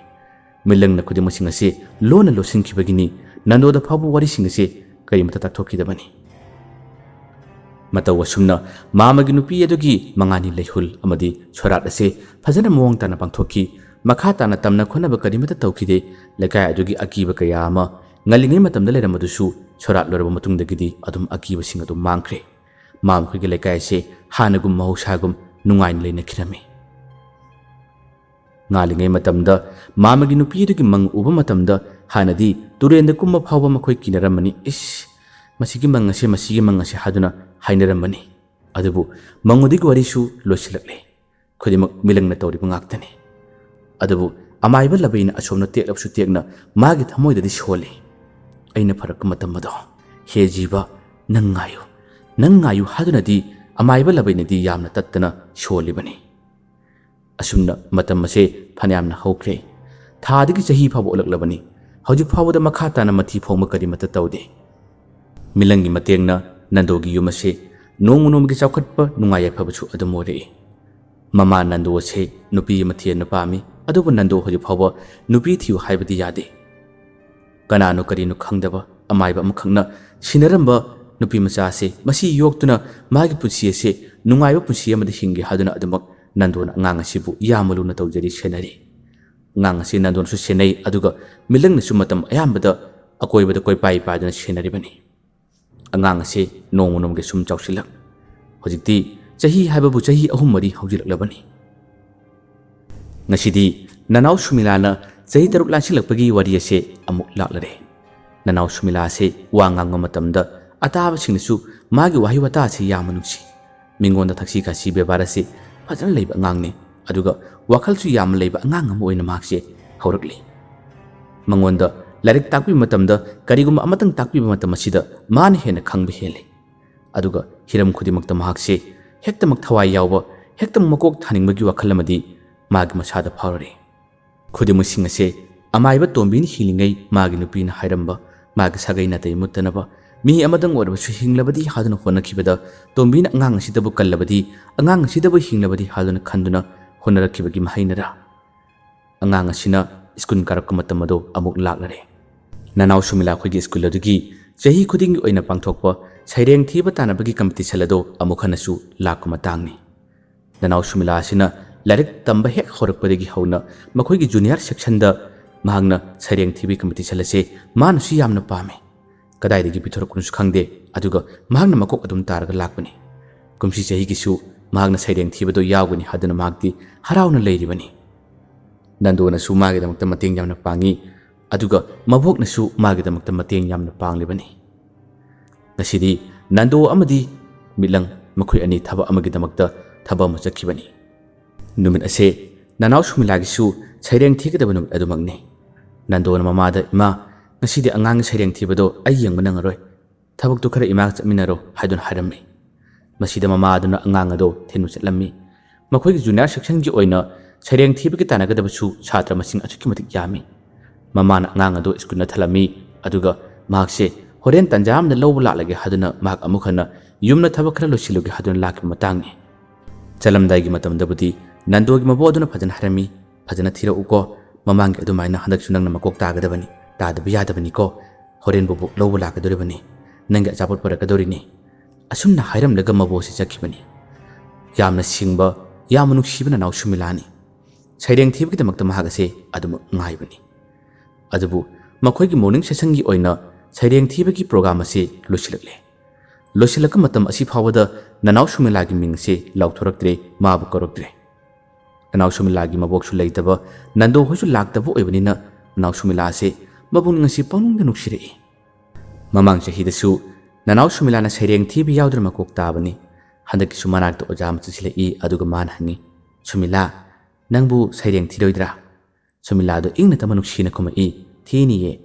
ꯃꯤꯂꯪꯅ ꯈꯨꯗꯤꯡꯃꯛꯁꯤꯡ ꯑꯁꯤ ꯂꯣꯟꯅ ꯂꯣꯠꯁꯤꯟꯈꯤꯕꯒꯤꯅꯤ, ꯅꯟꯗꯣꯗ ꯐꯥꯎꯕ ꯋꯥꯔꯤꯁꯤꯡ ꯑꯁꯤ ꯀꯔꯤꯃꯇ ꯇꯥꯛꯊꯣꯛꯈꯤꯗꯕꯅꯤ꯫ ꯃꯇꯧ ꯑꯁꯨꯝꯅ ꯃꯥꯃꯒꯤ ꯅꯨꯄꯤ ꯑꯗꯨꯒꯤ ꯃꯉꯥꯅꯤ ꯂꯩꯍꯨꯜ ꯑꯃꯗꯤ ꯁꯣꯔꯥꯠ ꯑꯁꯤ ꯐꯖꯅ ꯃꯑꯣꯡ ꯇꯥꯅ ꯄꯥꯡꯊꯣꯛꯈꯤ꯫ ꯃꯈꯥ ꯇꯥꯅ ꯇꯝꯅ ꯈꯣꯠꯅꯕ ꯀꯔꯤꯃꯠꯇ ꯇꯧꯈꯤꯗꯦ꯫ ꯂꯩꯀꯥꯏ ꯑꯗꯨꯒꯤ ꯑꯀꯤꯕ ꯀꯌꯥ ꯑꯃ ꯉꯜꯂꯤꯉꯩ ꯃꯇꯝꯗ ꯂꯩꯔꯝꯕꯗꯨꯁꯨ ꯁꯣꯔꯥꯠ ꯂꯣꯏꯔꯕ ꯃꯇꯨꯡꯗꯒꯤꯗꯤ ꯑꯗꯨꯝ ꯑꯀꯤꯕꯁꯤꯡ ꯑꯗꯨꯝ ꯃꯥꯡꯈ꯭ꯔꯦ꯫ ꯃꯥꯃꯈꯣꯏꯒꯤ ꯂꯩꯀꯥꯏ ꯑꯁꯤ ꯍꯥꯟꯅꯒꯨꯝ ꯃꯍꯧꯁꯥꯒꯨꯝ ꯅꯨꯡꯉꯥꯏꯅ ꯂꯩꯅꯈꯤꯔꯝꯃꯤ꯫ ꯉꯥꯜꯂꯤꯉꯩ ꯃꯇꯝꯗ ꯃꯥꯃꯒꯤ ꯅꯨꯄꯤ ꯑꯗꯨꯒꯤ ꯃꯪ ꯎꯕ ꯃꯇꯝꯗ ꯍꯥꯟꯅꯗꯤ ꯇꯨꯔꯦꯟꯗ ꯀꯨꯝꯕ ꯐꯥꯎꯕ ꯃꯈꯣꯏ ꯀꯤꯅꯔꯝꯕꯅꯤ꯫ "ꯏꯁ, ꯃꯁꯤꯒꯤ ꯃꯪ ꯑꯁꯦ, ꯃꯁꯤꯒꯤ ꯃꯪ ꯑꯁꯦ" ꯍꯥꯏꯗꯨꯅ ꯍꯥꯏꯅꯔꯝꯕꯅꯤ꯫ ꯑꯗꯨꯕꯨ ꯃꯪ ꯑꯗꯨꯒꯤ ꯋꯥꯔꯤꯁꯨ ꯂꯣꯏꯁꯤꯜꯂꯛꯂꯦ꯫ ꯈꯨꯗꯤꯡꯃꯛ ꯃꯤꯂꯪꯅ ꯇꯧꯔꯤꯕ ꯉꯥꯛꯇꯅꯤ꯫ ꯑꯗꯨꯕꯨ ꯑꯃꯥꯏꯕ ꯂꯕꯩꯅ ꯑꯁꯣꯝꯅ ꯇꯦꯛꯂꯕꯁꯨ ꯇꯦꯛꯅ ꯃꯥꯒꯤ ꯊꯃꯣꯏꯗꯗꯤ ꯁꯣꯜꯂꯤ꯫ "ꯑꯩꯅ ꯐꯔꯛꯄ ꯃꯇꯝ ꯑꯗꯣ, ꯍꯦ ꯖꯤꯕ, ꯅꯪ ꯉꯥꯏꯌꯨ, ꯅꯪ ꯉꯥꯏꯌꯨ" ꯍꯥꯏꯗꯨꯅꯗꯤ ꯑꯃꯥꯏꯕ ꯂꯕꯩꯅꯗꯤ ꯌꯥꯝꯅ ꯇꯠꯇꯅ ꯁꯣꯜꯂꯤꯕꯅꯤ꯫ ꯑꯁꯨꯝꯅ ꯃꯇꯝ ꯑꯁꯦ ꯐꯅꯌꯥꯝꯅ ꯍꯧꯈ꯭ꯔꯦ꯫ ꯊꯥꯗꯒꯤ ꯆꯍꯤ ꯐꯥꯎꯕ ꯑꯣꯜꯂꯛꯂꯕꯅꯤ꯫ ꯍꯧꯖꯤꯛ ꯐꯥꯎꯕꯗ ꯃꯈꯥ ꯇꯥꯅ ꯃꯊꯤ ꯐꯣꯡꯕ ꯀꯔꯤꯃꯠꯇ ꯇꯧꯗꯦ꯫ ꯃꯤꯂꯪꯒꯤ ꯃꯇꯦꯡꯅ ꯅꯟꯗꯣꯒꯤ ꯌꯨꯝ ꯑꯁꯦ ꯅꯣꯡꯃ ꯅꯣꯡꯃꯒꯤ ꯆꯥꯎꯈꯠꯄ, ꯅꯨꯡꯉꯥꯏ ꯌꯥꯏꯐꯕꯁꯨ ꯑꯗꯨꯝ ꯑꯣꯏꯔꯛꯏ꯫ ꯃꯃꯥ ꯅꯟꯗꯣ ꯑꯁꯦ ꯅꯨꯄꯤ ꯑꯃ ꯊꯤꯍꯟꯕ ꯄꯥꯝꯃꯤ, ꯑꯗꯨꯕꯨ ꯅꯟꯗꯣ ꯍꯧꯖꯤꯛ ꯐꯥꯎꯕ ꯅꯨꯄꯤ ꯊꯤꯌꯨ ꯍꯥꯏꯕꯗꯤ ꯌꯥꯗꯦ꯫ ꯀꯅꯥꯅꯣ ꯀꯔꯤꯅꯣ ꯈꯪꯗꯕ ꯑꯃꯥꯏꯕ ꯑꯃꯈꯛꯅ ꯁꯤꯟꯅꯔꯝꯕ ꯅꯨꯄꯤ ꯃꯆꯥ ꯑꯁꯦ ꯃꯁꯤ ꯌꯣꯛꯇꯨꯅ ꯃꯥꯒꯤ ꯄꯨꯟꯁꯤ ꯑꯁꯦ ꯅꯨꯡꯉꯥꯏꯕ ꯄꯨꯟꯁꯤ ꯑꯃꯗ ꯍꯤꯡꯒꯦ ꯍꯥꯏꯗꯨꯅ ꯑꯗꯨꯃꯛ ꯅꯟꯗꯣꯅ ꯑꯉꯥꯡ ꯑꯁꯤꯕꯨ ꯌꯥꯝꯅ ꯂꯨꯅ ꯇꯧꯖꯔꯤ, ꯁꯦꯟꯅꯔꯤ꯫ ꯑꯉꯥꯡ ꯑꯁꯤ ꯅꯟꯗꯣꯅꯁꯨ ꯁꯦꯟꯅꯩ, ꯑꯗꯨꯒ ꯃꯤꯂꯪꯅꯁꯨ ꯃꯇꯝ ꯑꯌꯥꯝꯕꯗ ꯑꯀꯣꯏꯕꯗ ꯀꯣꯏꯄꯥꯏ ꯄꯥꯏꯗꯨꯅ ꯁꯦꯟꯅꯔꯤꯕꯅꯤ꯫ ꯑꯉꯥꯡ ꯑꯁꯤ ꯅꯣꯡꯃ ꯅꯣꯡꯃꯒꯤ ꯁꯨꯝ ꯆꯥꯎꯁꯤꯜꯂꯛ, ꯍꯧꯖꯤꯛꯇꯤ ꯆꯍꯤ ꯍꯥꯏꯕꯕꯨ ꯆꯍꯤ ꯑꯍꯨꯝ ꯃꯔꯤ ꯍꯧꯖꯤꯜꯂꯛꯂꯕꯅꯤ꯫ ꯉꯁꯤꯗꯤ ꯅꯅꯥꯎ ꯁꯨꯃꯤꯂꯥꯅ ꯆꯍꯤ ꯇꯔꯨꯛ ꯂꯥꯟꯁꯤꯜꯂꯛꯄꯒꯤ ꯋꯥꯔꯤ ꯑꯁꯦ ꯑꯃꯨꯛ ꯂꯥꯛꯂꯔꯦ꯫ ꯅꯅꯥꯎ ꯁꯨꯃꯤꯂꯥ ꯑꯁꯦ ꯋꯥ ꯉꯥꯡꯕ ꯃꯇꯝꯗ ꯑꯇꯥꯕꯁꯤꯡꯅꯁꯨ ꯃꯥꯒꯤ ꯋꯥꯍꯩ ꯋꯥꯇꯥ ꯑꯁꯤ ꯌꯥꯝꯅ ꯅꯨꯡꯁꯤ꯫ ꯃꯤꯉꯣꯟꯗ ꯊꯛꯁꯤ ꯈꯥꯁꯤ ꯕꯦꯕꯥꯔ ꯑꯁꯤ ꯐꯖꯅ ꯂꯩꯕ ꯑꯉꯥꯡꯅꯤ, ꯑꯗꯨꯒ ꯋꯥꯈꯜꯁꯨ ꯌꯥꯝꯅ ꯂꯩꯕ ꯑꯉꯥꯡ ꯑꯃ ꯑꯣꯏꯅ ꯃꯍꯥꯛꯁꯦ ꯍꯧꯔꯛꯂꯤ꯫ ꯃꯉꯣꯟꯗ ꯂꯥꯏꯔꯤꯛ ꯇꯥꯛꯄꯤꯕ ꯃꯇꯝꯗ ꯀꯔꯤꯒꯨꯝꯕ ꯑꯃꯇꯪ ꯇꯥꯛꯄꯤꯕ ꯃꯇꯝ ꯑꯁꯤꯗ ꯃꯥꯅ ꯍꯦꯟꯅ ꯈꯪꯕ ꯍꯦꯜꯂꯤ꯫ ꯑꯗꯨꯒ ꯍꯤꯔꯝ ꯈꯨꯗꯤꯡꯃꯛꯇ ꯃꯍꯥꯛꯁꯦ ꯍꯦꯛꯇꯃꯛ ꯊꯋꯥꯏ ꯌꯥꯎꯕ, ꯍꯦꯛꯇꯃꯛ ꯃꯀꯣꯛ ꯊꯥꯅꯤꯡꯕꯒꯤ ꯋꯥꯈꯜ ꯑꯃꯗꯤ ꯃꯥꯒꯤ ꯃꯁꯥꯗ ꯐꯥꯎꯔꯔꯦ꯫ ꯈꯨꯗꯤꯡꯃꯛꯁꯤꯡ ꯑꯁꯦ ꯑꯃꯥꯏꯕ ꯇꯣꯝꯕꯤꯅ ꯍꯤꯡꯂꯤꯉꯩ ꯃꯥꯒꯤ ꯅꯨꯄꯤꯅ ꯍꯥꯏꯔꯝꯕ ꯃꯥꯒꯤ ꯁꯥꯒꯩ ꯅꯥꯇꯩ ꯃꯨꯠꯇꯅꯕ, ꯃꯤ ꯑꯃꯗꯪ ꯑꯣꯏꯔꯕꯁꯨ ꯍꯤꯡꯂꯕꯗꯤ ꯍꯥꯏꯗꯨꯅ ꯍꯣꯠꯅꯈꯤꯕꯗ, ꯇꯣꯝꯕꯤꯅ ꯑꯉꯥꯡ ꯑꯁꯤꯗꯕꯨ ꯀꯜꯂꯕꯗꯤ, ꯑꯉꯥꯡ ꯑꯁꯤꯗꯕꯨ ꯍꯤꯡꯂꯕꯗꯤ ꯍꯥꯏꯗꯨꯅ ꯈꯟꯗꯨꯅ ꯍꯣꯠꯅꯔꯛꯈꯤꯕꯒꯤ ꯃꯍꯩꯅꯔꯥ? ꯑꯉꯥꯡ ꯑꯁꯤꯅ ꯁ꯭ꯀꯨꯜ ꯀꯥꯔꯛꯄ ꯃꯇꯝ ꯑꯗꯣ ꯑꯃꯨꯛ ꯂꯥꯛꯂꯔꯦ꯫ ꯅꯅꯥꯎ ꯁꯨꯃꯤꯂꯥ ꯑꯩꯈꯣꯏꯒꯤ ꯁ꯭ꯀꯨꯜ ꯑꯗꯨꯒꯤ ꯆꯍꯤ ꯈꯨꯗꯤꯡꯒꯤ ꯑꯣꯏꯅ ꯄꯥꯡꯊꯣꯛꯄ ꯁꯩꯔꯦꯡ ꯊꯤꯕ ꯇꯥꯟꯅꯕꯒꯤ ꯀꯝꯄꯤꯇꯤꯁꯟ ꯑꯗꯣ ꯑꯃꯨꯛ ꯍꯟꯅꯁꯨ ꯂꯥꯛꯄ ꯃꯇꯥꯡꯅꯤ꯫ ꯅꯅꯥꯎ ꯁꯨꯃꯤꯂꯥ ꯑꯁꯤꯅ ꯂꯥꯏꯔꯤꯛ ꯇꯝꯕ ꯍꯦꯛ ꯍꯧꯔꯛꯄꯗꯒꯤ ꯍꯧꯅ ꯃꯈꯣꯏꯒꯤ ꯖꯨꯅꯤꯌꯔ ꯁꯦꯛꯁꯟꯗ ꯃꯍꯥꯛꯅ ꯁꯩꯔꯦꯡ ꯊꯤꯕꯒꯤ ꯀꯝꯄꯤꯇꯤꯁꯟ ꯑꯁꯦ ꯃꯥꯅꯁꯨ ꯌꯥꯝꯅ ꯄꯥꯝꯃꯤ꯫ ꯀꯗꯥꯏꯗꯒꯤ ꯄꯤꯊꯣꯔꯛꯄꯅꯣꯁꯨ ꯈꯪꯗꯦ, ꯑꯗꯨꯒ ꯃꯍꯥꯛꯅ ꯃꯀꯣꯛ ꯑꯗꯨꯝ ꯇꯥꯔꯒ ꯂꯥꯛꯄꯅꯤ꯫ ꯀꯨꯝꯁꯤ ꯆꯍꯤꯒꯤꯁꯨ ꯃꯍꯥꯛꯅ ꯁꯩꯔꯦꯡ ꯊꯤꯕꯗꯣ ꯌꯥꯎꯒꯅꯤ ꯍꯥꯏꯗꯨꯅ ꯃꯍꯥꯛꯇꯤ ꯍꯔꯥꯎꯅ ꯂꯩꯔꯤꯕꯅꯤ꯫ ꯅꯟꯗꯣꯅꯁꯨ ꯃꯥꯒꯤꯗꯃꯛꯇ ꯃꯇꯦꯡ ꯌꯥꯝꯅ ꯄꯥꯡꯉꯤ, ꯑꯗꯨꯒ ꯃꯕꯣꯛꯅꯁꯨ ꯃꯥꯒꯤꯗꯃꯛꯇ ꯃꯇꯦꯡ ꯌꯥꯝꯅ ꯄꯥꯡꯂꯤꯕꯅꯤ꯫ ꯉꯁꯤꯗꯤ ꯅꯟꯗꯣ ꯑꯃꯗꯤ ꯃꯤꯠꯂꯪ ꯃꯈꯣꯏ ꯑꯅꯤ ꯊꯕꯛ ꯑꯃꯒꯤꯗꯃꯛꯇ ꯊꯕꯛ ꯑꯃ ꯆꯠꯈꯤꯕꯅꯤ꯫ ꯅꯨꯃꯤꯠ ꯑꯁꯦ ꯅꯅꯥꯎ ꯁꯨꯃꯤꯂꯥꯒꯤꯁꯨ ꯁꯩꯔꯦꯡ ꯊꯤꯒꯗꯕ ꯅꯨꯃꯤꯠ ꯑꯗꯨꯃꯛꯅꯤ꯫ ꯅꯟꯗꯣꯅ ꯃꯃꯥꯗ, "ꯏꯃꯥ, ꯉꯁꯤꯗꯤ ꯑꯉꯥꯡꯒꯤ ꯁꯩꯔꯦꯡ ꯊꯤꯕꯗꯣ ꯑꯩ ꯌꯦꯡꯕ ꯅꯪꯉꯔꯣꯏ, ꯊꯕꯛꯇꯨ ꯈꯔ ꯏꯃꯥꯒ ꯆꯠꯃꯤꯟꯅꯔꯣ" ꯍꯥꯏꯗꯨꯅ ꯍꯥꯏꯔꯝꯃꯤ꯫ ꯃꯁꯤꯗ ꯃꯃꯥ ꯑꯗꯨꯅ ꯑꯉꯥꯡ ꯑꯗꯣ ꯊꯤꯟꯕ ꯆꯠꯂꯝꯃꯤ꯫ ꯃꯈꯣꯏꯒꯤ ꯖꯨꯅꯤꯌꯔ ꯁꯦꯛꯁꯟꯒꯤ ꯑꯣꯏꯅ ꯁꯩꯔꯦꯡ ꯊꯤꯕꯒꯤ ꯇꯥꯟꯅꯒꯗꯕꯁꯨ ꯁꯥꯇ꯭ꯔ ꯃꯁꯤꯡ ꯑꯁꯨꯛꯀꯤ ꯃꯇꯤꯛ ꯌꯥꯝꯃꯤ꯫ ꯃꯃꯥꯅ ꯑꯉꯥꯡ ꯑꯗꯨ ꯁ꯭ꯀꯨꯜꯗ ꯊꯜꯂꯝꯃꯤ, ꯑꯗꯨꯒ ꯃꯍꯥꯛꯁꯦ ꯍꯣꯔꯦꯟ ꯇꯟꯖꯥ ꯑꯃꯗ ꯂꯧꯕ ꯂꯥꯛꯂꯒꯦ ꯍꯥꯏꯗꯨꯅ ꯃꯍꯥꯛ ꯑꯃꯨꯛ ꯍꯟꯅ ꯌꯨꯝꯗ ꯊꯕꯛ ꯈꯔ ꯂꯣꯏꯁꯤꯜꯂꯨꯒꯦ ꯍꯥꯏꯗꯨꯅ ꯂꯥꯛꯈꯤꯕ ꯃꯇꯥꯡꯅꯤ꯫ ꯆꯠꯂꯝꯗꯥꯏꯒꯤ ꯃꯇꯝꯗꯕꯨꯗꯤ ꯅꯟꯗꯣꯒꯤ ꯃꯕꯣꯛ ꯑꯗꯨꯅ ꯐꯖꯅ ꯍꯥꯏꯔꯝꯃꯤ, "ꯐꯖꯅ ꯊꯤꯔꯛꯎꯀꯣ, ꯃꯃꯥꯡꯒꯤ ꯑꯗꯨꯃꯥꯏꯅ ꯍꯟꯗꯛꯁꯨ ꯅꯪꯅ ꯃꯀꯣꯛ ꯇꯥꯒꯗꯕꯅꯤ, ꯇꯥꯗꯕ ꯌꯥꯗꯕꯅꯤꯀꯣ, ꯍꯣꯔꯦꯟ ꯕꯣꯕꯣꯛ ꯂꯧꯕ ꯂꯥꯛꯀꯗꯧꯔꯤꯕꯅꯤ, ꯅꯪꯒꯤ ꯑꯆꯥꯄꯣꯠ ꯄꯨꯔꯛꯀꯗꯧꯔꯤꯅꯤ"꯫ ꯑꯁꯨꯝꯅ ꯍꯥꯏꯔꯝꯂꯒ ꯃꯕꯣꯛꯁꯤ ꯆꯠꯈꯤꯕꯅꯤ꯫ ꯌꯥꯝꯅ ꯁꯤꯡꯕ, ꯌꯥꯝꯅ ꯅꯨꯡꯁꯤꯕ ꯅꯅꯥꯎ ꯁꯨꯃꯤꯂꯥꯅꯤ꯫ ꯁꯩꯔꯦꯡ ꯊꯤꯕꯒꯤꯗꯃꯛꯇ ꯃꯍꯥꯛ ꯑꯁꯦ ꯑꯗꯨꯃꯛ ꯉꯥꯏꯕꯅꯤ꯫ ꯑꯗꯨꯕꯨ ꯃꯈꯣꯏꯒꯤ ꯃꯣꯔꯅꯤꯡ ꯁꯦꯁꯟꯒꯤ ꯑꯣꯏꯅ ꯁꯩꯔꯦꯡ ꯊꯤꯕꯒꯤ ꯄ꯭ꯔꯣꯒ꯭ꯔꯥꯝ ꯑꯁꯤ ꯂꯣꯏꯁꯤꯜꯂꯛꯂꯦ꯫ ꯂꯣꯏꯁꯤꯜꯂꯛꯄ ꯃꯇꯝ ꯑꯁꯤ ꯐꯥꯎꯕꯗ ꯅꯅꯥꯎ ꯁꯨꯃꯤꯂꯥꯒꯤ ꯃꯤꯡ ꯑꯁꯤ ꯂꯥꯎꯊꯣꯔꯛꯇ꯭ꯔꯦ, ꯃꯥꯕꯨ ꯀꯧꯔꯛꯇ꯭ꯔꯦ꯫ ꯅꯅꯥꯎ ꯁꯨꯃꯤꯂꯥꯒꯤ ꯃꯕꯣꯛꯁꯨ ꯂꯩꯇꯕ, ꯅꯟꯗꯣ ꯍꯣꯏꯁꯨ ꯂꯥꯛꯇꯕ ꯑꯣꯏꯕꯅꯤꯅ ꯅꯅꯥꯎ ꯁꯨꯃꯤꯂꯥ ꯑꯁꯤ ꯃꯄꯨꯛꯅꯤꯡ ꯑꯁꯤ ꯄꯪꯅꯨꯡꯗ ꯅꯨꯡꯁꯤꯔꯛꯏ꯫ ꯃꯃꯥꯡ ꯆꯍꯤꯗꯁꯨ ꯅꯅꯥꯎ ꯁꯨꯃꯤꯂꯥꯅ ꯁꯩꯔꯦꯡ ꯊꯤꯕ ꯌꯥꯎꯗꯨꯅ ꯃꯀꯣꯛ ꯇꯥꯕꯅꯤ꯫ ꯍꯟꯗꯛꯀꯤꯁꯨ ꯃꯅꯥꯛꯇ ꯑꯣꯖꯥ ꯑꯃ ꯆꯠꯁꯤꯜꯂꯛꯏ, ꯑꯗꯨꯒ ꯃꯥꯅ ꯍꯪꯉꯤ, "ꯁꯨꯃꯤꯂꯥ, ꯅꯪꯕꯨ ꯁꯩꯔꯦꯡ ꯊꯤꯔꯣꯏꯗ꯭ꯔꯥ?" ꯁꯨꯃꯤꯂꯥꯗꯣ ꯏꯪꯅ ꯇꯞꯅ ꯅꯨꯡꯁꯤꯅ ꯈꯨꯝꯃꯛꯏ, "ꯊꯤꯅꯤꯌꯦ꯫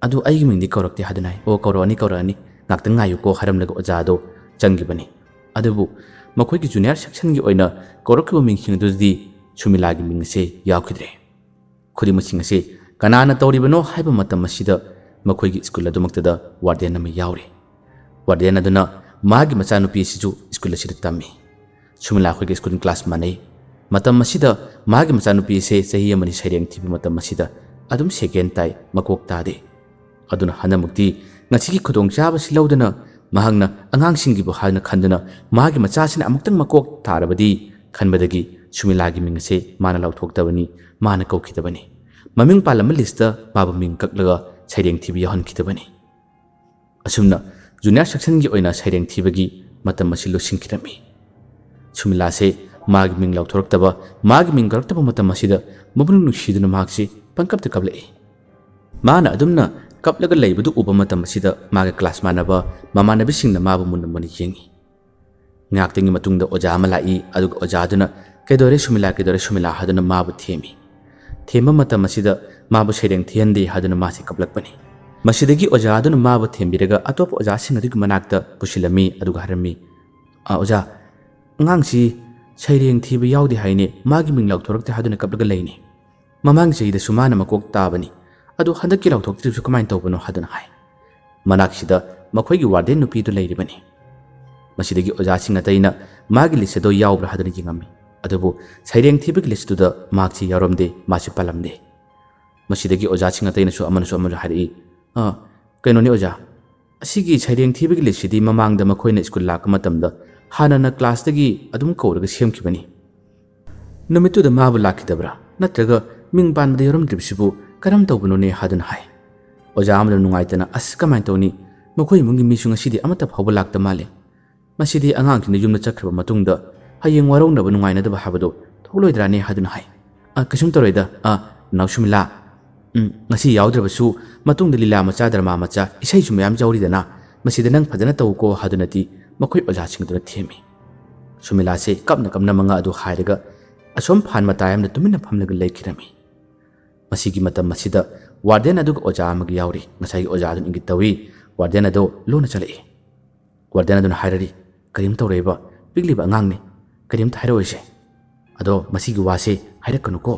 ꯑꯗꯨ ꯑꯩꯒꯤ ꯃꯤꯡꯗꯤ ꯀꯧꯔꯛꯇꯦ ꯍꯥꯏꯗꯨꯅ ꯍꯥꯏ꯫" "ꯑꯣ, ꯀꯧꯔꯛꯑꯅꯤ, ꯀꯧꯔꯛꯑꯅꯤ, ꯉꯥꯛꯇꯪ ꯉꯥꯏꯌꯨꯀꯣ" ꯍꯥꯏꯔꯝꯂꯒ ꯑꯣꯖꯥꯗꯣ ꯆꯪꯈꯤꯕꯅꯤ꯫ ꯑꯗꯨꯕꯨ ꯃꯈꯣꯏꯒꯤ ꯖꯨꯅꯤꯌꯔ ꯁꯦꯛꯁꯟꯒꯤ ꯑꯣꯏꯅ ꯀꯧꯔꯛꯈꯤꯕ ꯃꯤꯡꯁꯤꯡ ꯑꯗꯨꯗꯤ ꯁꯨꯃꯤꯂꯥꯒꯤ ꯃꯤꯡ ꯑꯁꯦ ꯌꯥꯎꯈꯤꯗ꯭ꯔꯦ꯫ ꯈꯨꯗꯤꯡꯃꯛꯁꯤꯡ ꯑꯁꯤ ꯀꯅꯥꯅ ꯇꯧꯔꯤꯕꯅꯣ ꯍꯥꯏꯕ ꯃꯇꯝ ꯑꯁꯤꯗ ꯃꯈꯣꯏꯒꯤ ꯁ꯭ꯀꯨꯜ ꯑꯗꯨꯃꯛꯇꯗ ꯋꯥꯔꯗꯦꯟ ꯑꯃ ꯌꯥꯎꯔꯤ꯫ ꯋꯥꯔꯗꯦꯟ ꯑꯗꯨꯅ ꯃꯥꯒꯤ ꯃꯆꯥꯅꯨꯄꯤ ꯑꯁꯤꯁꯨ ꯁ꯭ꯀꯨꯜ ꯑꯁꯤꯗ ꯇꯝꯃꯤ꯫ ꯁꯨꯃꯤꯂꯥ ꯑꯩꯈꯣꯏꯒꯤ ꯁ꯭ꯀꯨꯜ ꯀ꯭ꯂꯥꯁ ꯃꯥꯟꯅꯩ꯫ ꯃꯇꯝ ꯑꯁꯤꯗ ꯃꯥꯒꯤ ꯃꯆꯥꯅꯨꯄꯤ ꯑꯁꯦ ꯆꯍꯤ ꯑꯃꯅꯤ ꯁꯩꯔꯦꯡ ꯊꯤꯕ ꯃꯇꯝ ꯑꯁꯤꯗ ꯑꯗꯨꯝ ꯁꯦꯀꯦꯟ ꯇꯥꯏ, ꯃꯀꯣꯛ ꯇꯥꯗꯦ꯫ ꯑꯗꯨꯅ ꯍꯟꯗꯛꯃꯛꯇꯤ ꯉꯁꯤꯒꯤ ꯈꯨꯗꯣꯡꯆꯥꯕꯁꯤ ꯂꯧꯗꯨꯅ ꯃꯍꯥꯛꯅ ꯑꯉꯥꯡꯁꯤꯡꯒꯤꯕꯨ ꯍꯥꯏꯅ ꯈꯟꯗꯨꯅ ꯃꯥꯒꯤ ꯃꯆꯥꯁꯤꯅ ꯑꯃꯨꯛꯇꯪ ꯃꯀꯣꯛ ꯇꯥꯔꯕꯗꯤ ꯈꯟꯕꯗꯒꯤ ꯁꯨꯃꯤꯂꯥꯒꯤ ꯃꯤꯡ ꯑꯁꯦ ꯃꯥꯅ ꯂꯥꯎꯊꯣꯛꯇꯕꯅꯤ, ꯃꯥꯅ ꯀꯧꯈꯤꯗꯕꯅꯤ꯫ ꯃꯃꯤꯡ ꯄꯥꯜꯂꯝꯕ ꯂꯤꯁꯇ ꯃꯥꯕꯨ ꯃꯤꯡ ꯀꯛꯂꯒ ꯁꯩꯔꯦꯡ ꯊꯤꯕ ꯌꯥꯎꯍꯟꯈꯤꯗꯕꯅꯤ꯫ ꯑꯁꯨꯝꯅ ꯖꯨꯅꯤꯌꯔ ꯁꯦꯛꯁꯟꯒꯤ ꯑꯣꯏꯅ ꯁꯩꯔꯦꯡ ꯊꯤꯕꯒꯤ ꯃꯇꯝ ꯑꯁꯤ ꯂꯣꯏꯁꯤꯟꯈꯤꯔꯝꯃꯤ꯫ ꯁꯨꯃꯤꯂꯥꯁꯦ ꯃꯥꯒꯤ ꯃꯤꯡ ꯂꯥꯎꯊꯣꯔꯛꯇꯕ, ꯃꯥꯒꯤ ꯃꯤꯡ ꯀꯧꯔꯛꯇꯕ ꯃꯇꯝ ꯑꯁꯤꯗ ꯃꯄꯨꯛꯅꯤꯡ ꯅꯨꯡꯁꯤꯗꯨꯅ ꯃꯍꯥꯛꯁꯤ ꯄꯪꯀꯞꯇ ꯀꯞꯂꯛꯏ꯫ ꯃꯥꯅ ꯑꯗꯨꯝꯅ ꯀꯞꯂꯒ ꯂꯩꯕꯗꯨ ꯎꯕ ꯃꯇꯝ ꯑꯁꯤꯗ ꯃꯥꯒꯤ ꯀ꯭ꯂꯥꯁ ꯃꯥꯟꯅꯕ ꯃꯃꯥꯟꯅꯕꯤꯁꯤꯡꯅ ꯃꯥꯕꯨ ꯃꯨꯟꯅ ꯃꯨꯟꯅ ꯌꯦꯡꯏ꯫ ꯉꯥꯏꯍꯥꯛꯇꯪꯒꯤ ꯃꯇꯨꯡꯗ ꯑꯣꯖꯥ ꯑꯃ ꯂꯥꯛꯏ, ꯑꯗꯨꯒ ꯑꯣꯖꯥ ꯑꯗꯨꯅ "ꯀꯩꯗꯧꯔꯦ ꯁꯨꯃꯤꯂꯥ, ꯀꯩꯗꯧꯔꯦ ꯁꯨꯃꯤꯂꯥ?" ꯍꯥꯏꯗꯨꯅ ꯃꯥꯕꯨ ꯊꯦꯝꯃꯤ꯫ ꯊꯦꯝꯕ ꯃꯇꯝ ꯑꯁꯤꯗ ꯃꯥꯕꯨ ꯁꯩꯔꯦꯡ ꯊꯤꯍꯟꯗꯦ ꯍꯥꯏꯗꯨꯅ ꯃꯥꯁꯤ ꯀꯞꯂꯛꯄꯅꯤ꯫ ꯃꯁꯤꯗꯒꯤ ꯑꯣꯖꯥ ꯑꯗꯨꯅ ꯃꯥꯕꯨ ꯊꯦꯝꯕꯤꯔꯒ ꯑꯇꯣꯞꯄ ꯑꯣꯖꯥꯁꯤꯡ ꯑꯗꯨꯒꯤ ꯃꯅꯥꯛꯇ ꯄꯨꯁꯤꯜꯂꯝꯃꯤ, ꯑꯗꯨꯒ ꯍꯥꯏꯔꯝꯃꯤ, "ꯑ, ꯑꯣꯖꯥ, ꯑꯉꯥꯡꯁꯤ ꯁꯩꯔꯦꯡ ꯊꯤꯕ ꯌꯥꯎꯗꯦ ꯍꯥꯏꯅꯦ, ꯃꯥꯒꯤ ꯃꯤꯡ ꯂꯥꯎꯊꯣꯔꯛꯇꯦ ꯍꯥꯏꯗꯨꯅ ꯀꯞꯂꯒ ꯂꯩꯅꯤ꯫ ꯃꯃꯥꯡꯒꯤ ꯆꯍꯤꯗꯁꯨ ꯃꯥꯅ ꯃꯀꯣꯛ ꯇꯥꯕꯅꯤ, ꯑꯗꯨ ꯍꯟꯗꯛꯀꯤ ꯂꯥꯎꯊꯣꯛꯇ꯭ꯔꯤꯕꯁꯨ ꯀꯃꯥꯏꯅ ꯇꯧꯕꯅꯣ?" ꯍꯥꯏꯗꯨꯅ ꯍꯥꯏ꯫ ꯃꯅꯥꯛꯁꯤꯗ ꯃꯈꯣꯏꯒꯤ ꯋꯥꯔꯗꯦꯟ ꯅꯨꯄꯤꯗꯨ ꯂꯩꯔꯤꯕꯅꯤ꯫ ꯃꯁꯤꯗꯒꯤ ꯑꯣꯖꯥꯁꯤꯡ ꯑꯇꯩꯅ ꯃꯥꯒꯤ ꯂꯤꯁ ꯑꯗꯨ ꯌꯥꯎꯕ꯭ꯔꯥ ꯍꯥꯏꯗꯨꯅ ꯌꯦꯡꯉꯝꯃꯤ, ꯑꯗꯨꯕꯨ ꯁꯩꯔꯦꯡ ꯊꯤꯕꯒꯤ ꯂꯤꯁꯇꯨꯗ ꯃꯍꯥꯛꯁꯤ ꯌꯥꯎꯔꯝꯗꯦ, ꯃꯥꯁꯤ ꯄꯜꯂꯝꯗꯦ꯫ ꯃꯁꯤꯗꯒꯤ ꯑꯣꯖꯥꯁꯤꯡ ꯑꯇꯩꯅꯁꯨ ꯑꯃꯅꯁꯨ ꯑꯃꯅꯁꯨ ꯍꯥꯏꯔꯛꯏ, "ꯑ, ꯀꯩꯅꯣꯅꯦ ꯑꯣꯖꯥ, ꯑꯁꯤꯒꯤ ꯁꯩꯔꯦꯡ ꯊꯤꯕꯒꯤ ꯂꯤꯁꯁꯤꯗꯤ ꯃꯃꯥꯡꯗ ꯃꯈꯣꯏꯅ ꯁ꯭ꯀꯨꯜ ꯂꯥꯛꯄ ꯃꯇꯝꯗ ꯍꯥꯟꯅꯅ ꯀ꯭ꯂꯥꯁꯇꯒꯤ ꯑꯗꯨꯝ ꯀꯧꯔꯒ ꯁꯦꯝꯈꯤꯕꯅꯤ꯫ ꯅꯨꯃꯤꯠꯇꯨꯗ ꯃꯥꯕꯨ ꯂꯥꯛꯈꯤꯗꯕ꯭ꯔꯥ? ꯅꯠꯇ꯭ꯔꯒ ꯃꯤꯡ ꯄꯥꯟꯕꯗ ꯌꯥꯎꯔꯝꯗ꯭ꯔꯤꯕꯁꯤꯕꯨ ꯀꯔꯝ ꯇꯧꯕꯅꯣꯅꯦ?" ꯍꯥꯏꯗꯨꯅ ꯍꯥꯏ꯫ ꯑꯣꯖꯥ ꯑꯃꯗꯨꯅ ꯅꯨꯡꯉꯥꯏꯇꯅ, "ꯑꯁ, ꯀꯃꯥꯏꯅ ꯇꯧꯅꯤ? ꯃꯈꯣꯏ ꯏꯃꯨꯡꯒꯤ ꯃꯤꯁꯨ ꯉꯁꯤꯗꯤ ꯑꯃꯠꯇ ꯐꯥꯎꯕ ꯂꯥꯛꯇ ꯃꯥꯜꯂꯦ꯫ ꯃꯁꯤꯗꯤ ꯑꯉꯥꯡꯁꯤꯡꯅ ꯌꯨꯝꯗ ꯆꯠꯈ꯭ꯔꯕ ꯃꯇꯨꯡꯗ ꯍꯌꯦꯡ ꯋꯥꯔꯧꯅꯕ ꯅꯨꯡꯉꯥꯏꯅꯗꯕ ꯍꯥꯏꯕꯗꯣ ꯊꯣꯛꯂꯣꯏꯗ꯭ꯔꯥꯅꯦ?" ꯍꯥꯏꯗꯨꯅ ꯍꯥꯏ꯫ "ꯑ, ꯀꯩꯁꯨꯝ ꯇꯧꯔꯣꯏꯗ, ꯑ, ꯅꯅꯥꯎ ꯁꯨꯃꯤꯂꯥ꯫ ꯎꯝ, ꯉꯁꯤ ꯌꯥꯎꯗ꯭ꯔꯕꯁꯨ ꯃꯇꯨꯡꯗ ꯂꯤꯂꯥ ꯃꯆꯥ, ꯗ꯭ꯔꯃꯥ ꯃꯆꯥ, ꯏꯁꯩꯁꯨ ꯃꯌꯥꯝ ꯌꯥꯎꯔꯤꯗꯅ, ꯃꯁꯤꯗ ꯅꯪ ꯐꯖꯅ ꯇꯧꯀꯣ" ꯍꯥꯏꯗꯨꯅꯗꯤ ꯃꯈꯣꯏ ꯑꯣꯖꯥꯁꯤꯡ ꯑꯗꯨꯅ ꯊꯦꯝꯃꯤ꯫ ꯁꯨꯃꯤꯂꯥꯁꯦ ꯀꯞꯅ ꯀꯞꯅ ꯃꯉꯥ ꯑꯗꯨ ꯍꯥꯏꯔꯒ ꯑꯁꯣꯝ ꯐꯥꯟ ꯃꯇꯥꯏ ꯑꯃꯗ ꯇꯨꯃꯤꯟꯅ ꯐꯝꯂꯒ ꯂꯩꯈꯤꯔꯝꯃꯤ꯫ ꯃꯁꯤꯒꯤ ꯃꯇꯝ ꯑꯁꯤꯗ ꯋꯥꯔꯗꯦꯟ ꯑꯗꯨꯒ ꯑꯣꯖꯥ ꯑꯃꯒ ꯌꯥꯎꯔꯤ꯫ ꯉꯁꯥꯏꯒꯤ ꯑꯣꯖꯥ ꯑꯗꯨꯅ ꯏꯪꯒꯤꯠ ꯇꯧꯏ꯫ ꯋꯥꯔꯗꯦꯟ ꯑꯗꯨ ꯂꯣꯟꯅ ꯆꯠꯂꯛꯏ꯫ ꯋꯥꯔꯗꯦꯟ ꯑꯗꯨꯅ ꯍꯥꯏꯔꯔꯤ, "ꯀꯔꯤꯝ ꯇꯧꯔꯣꯏꯕ, ꯄꯤꯛꯂꯤꯕ ꯑꯉꯥꯡꯅꯤ, ꯀꯔꯤꯝꯇ ꯍꯥꯏꯔꯛꯑꯣꯏꯁꯦ꯫ ꯑꯗꯣ ꯃꯁꯤꯒꯤ ꯋꯥꯁꯦ ꯍꯥꯏꯔꯛꯀꯅꯨꯀꯣ,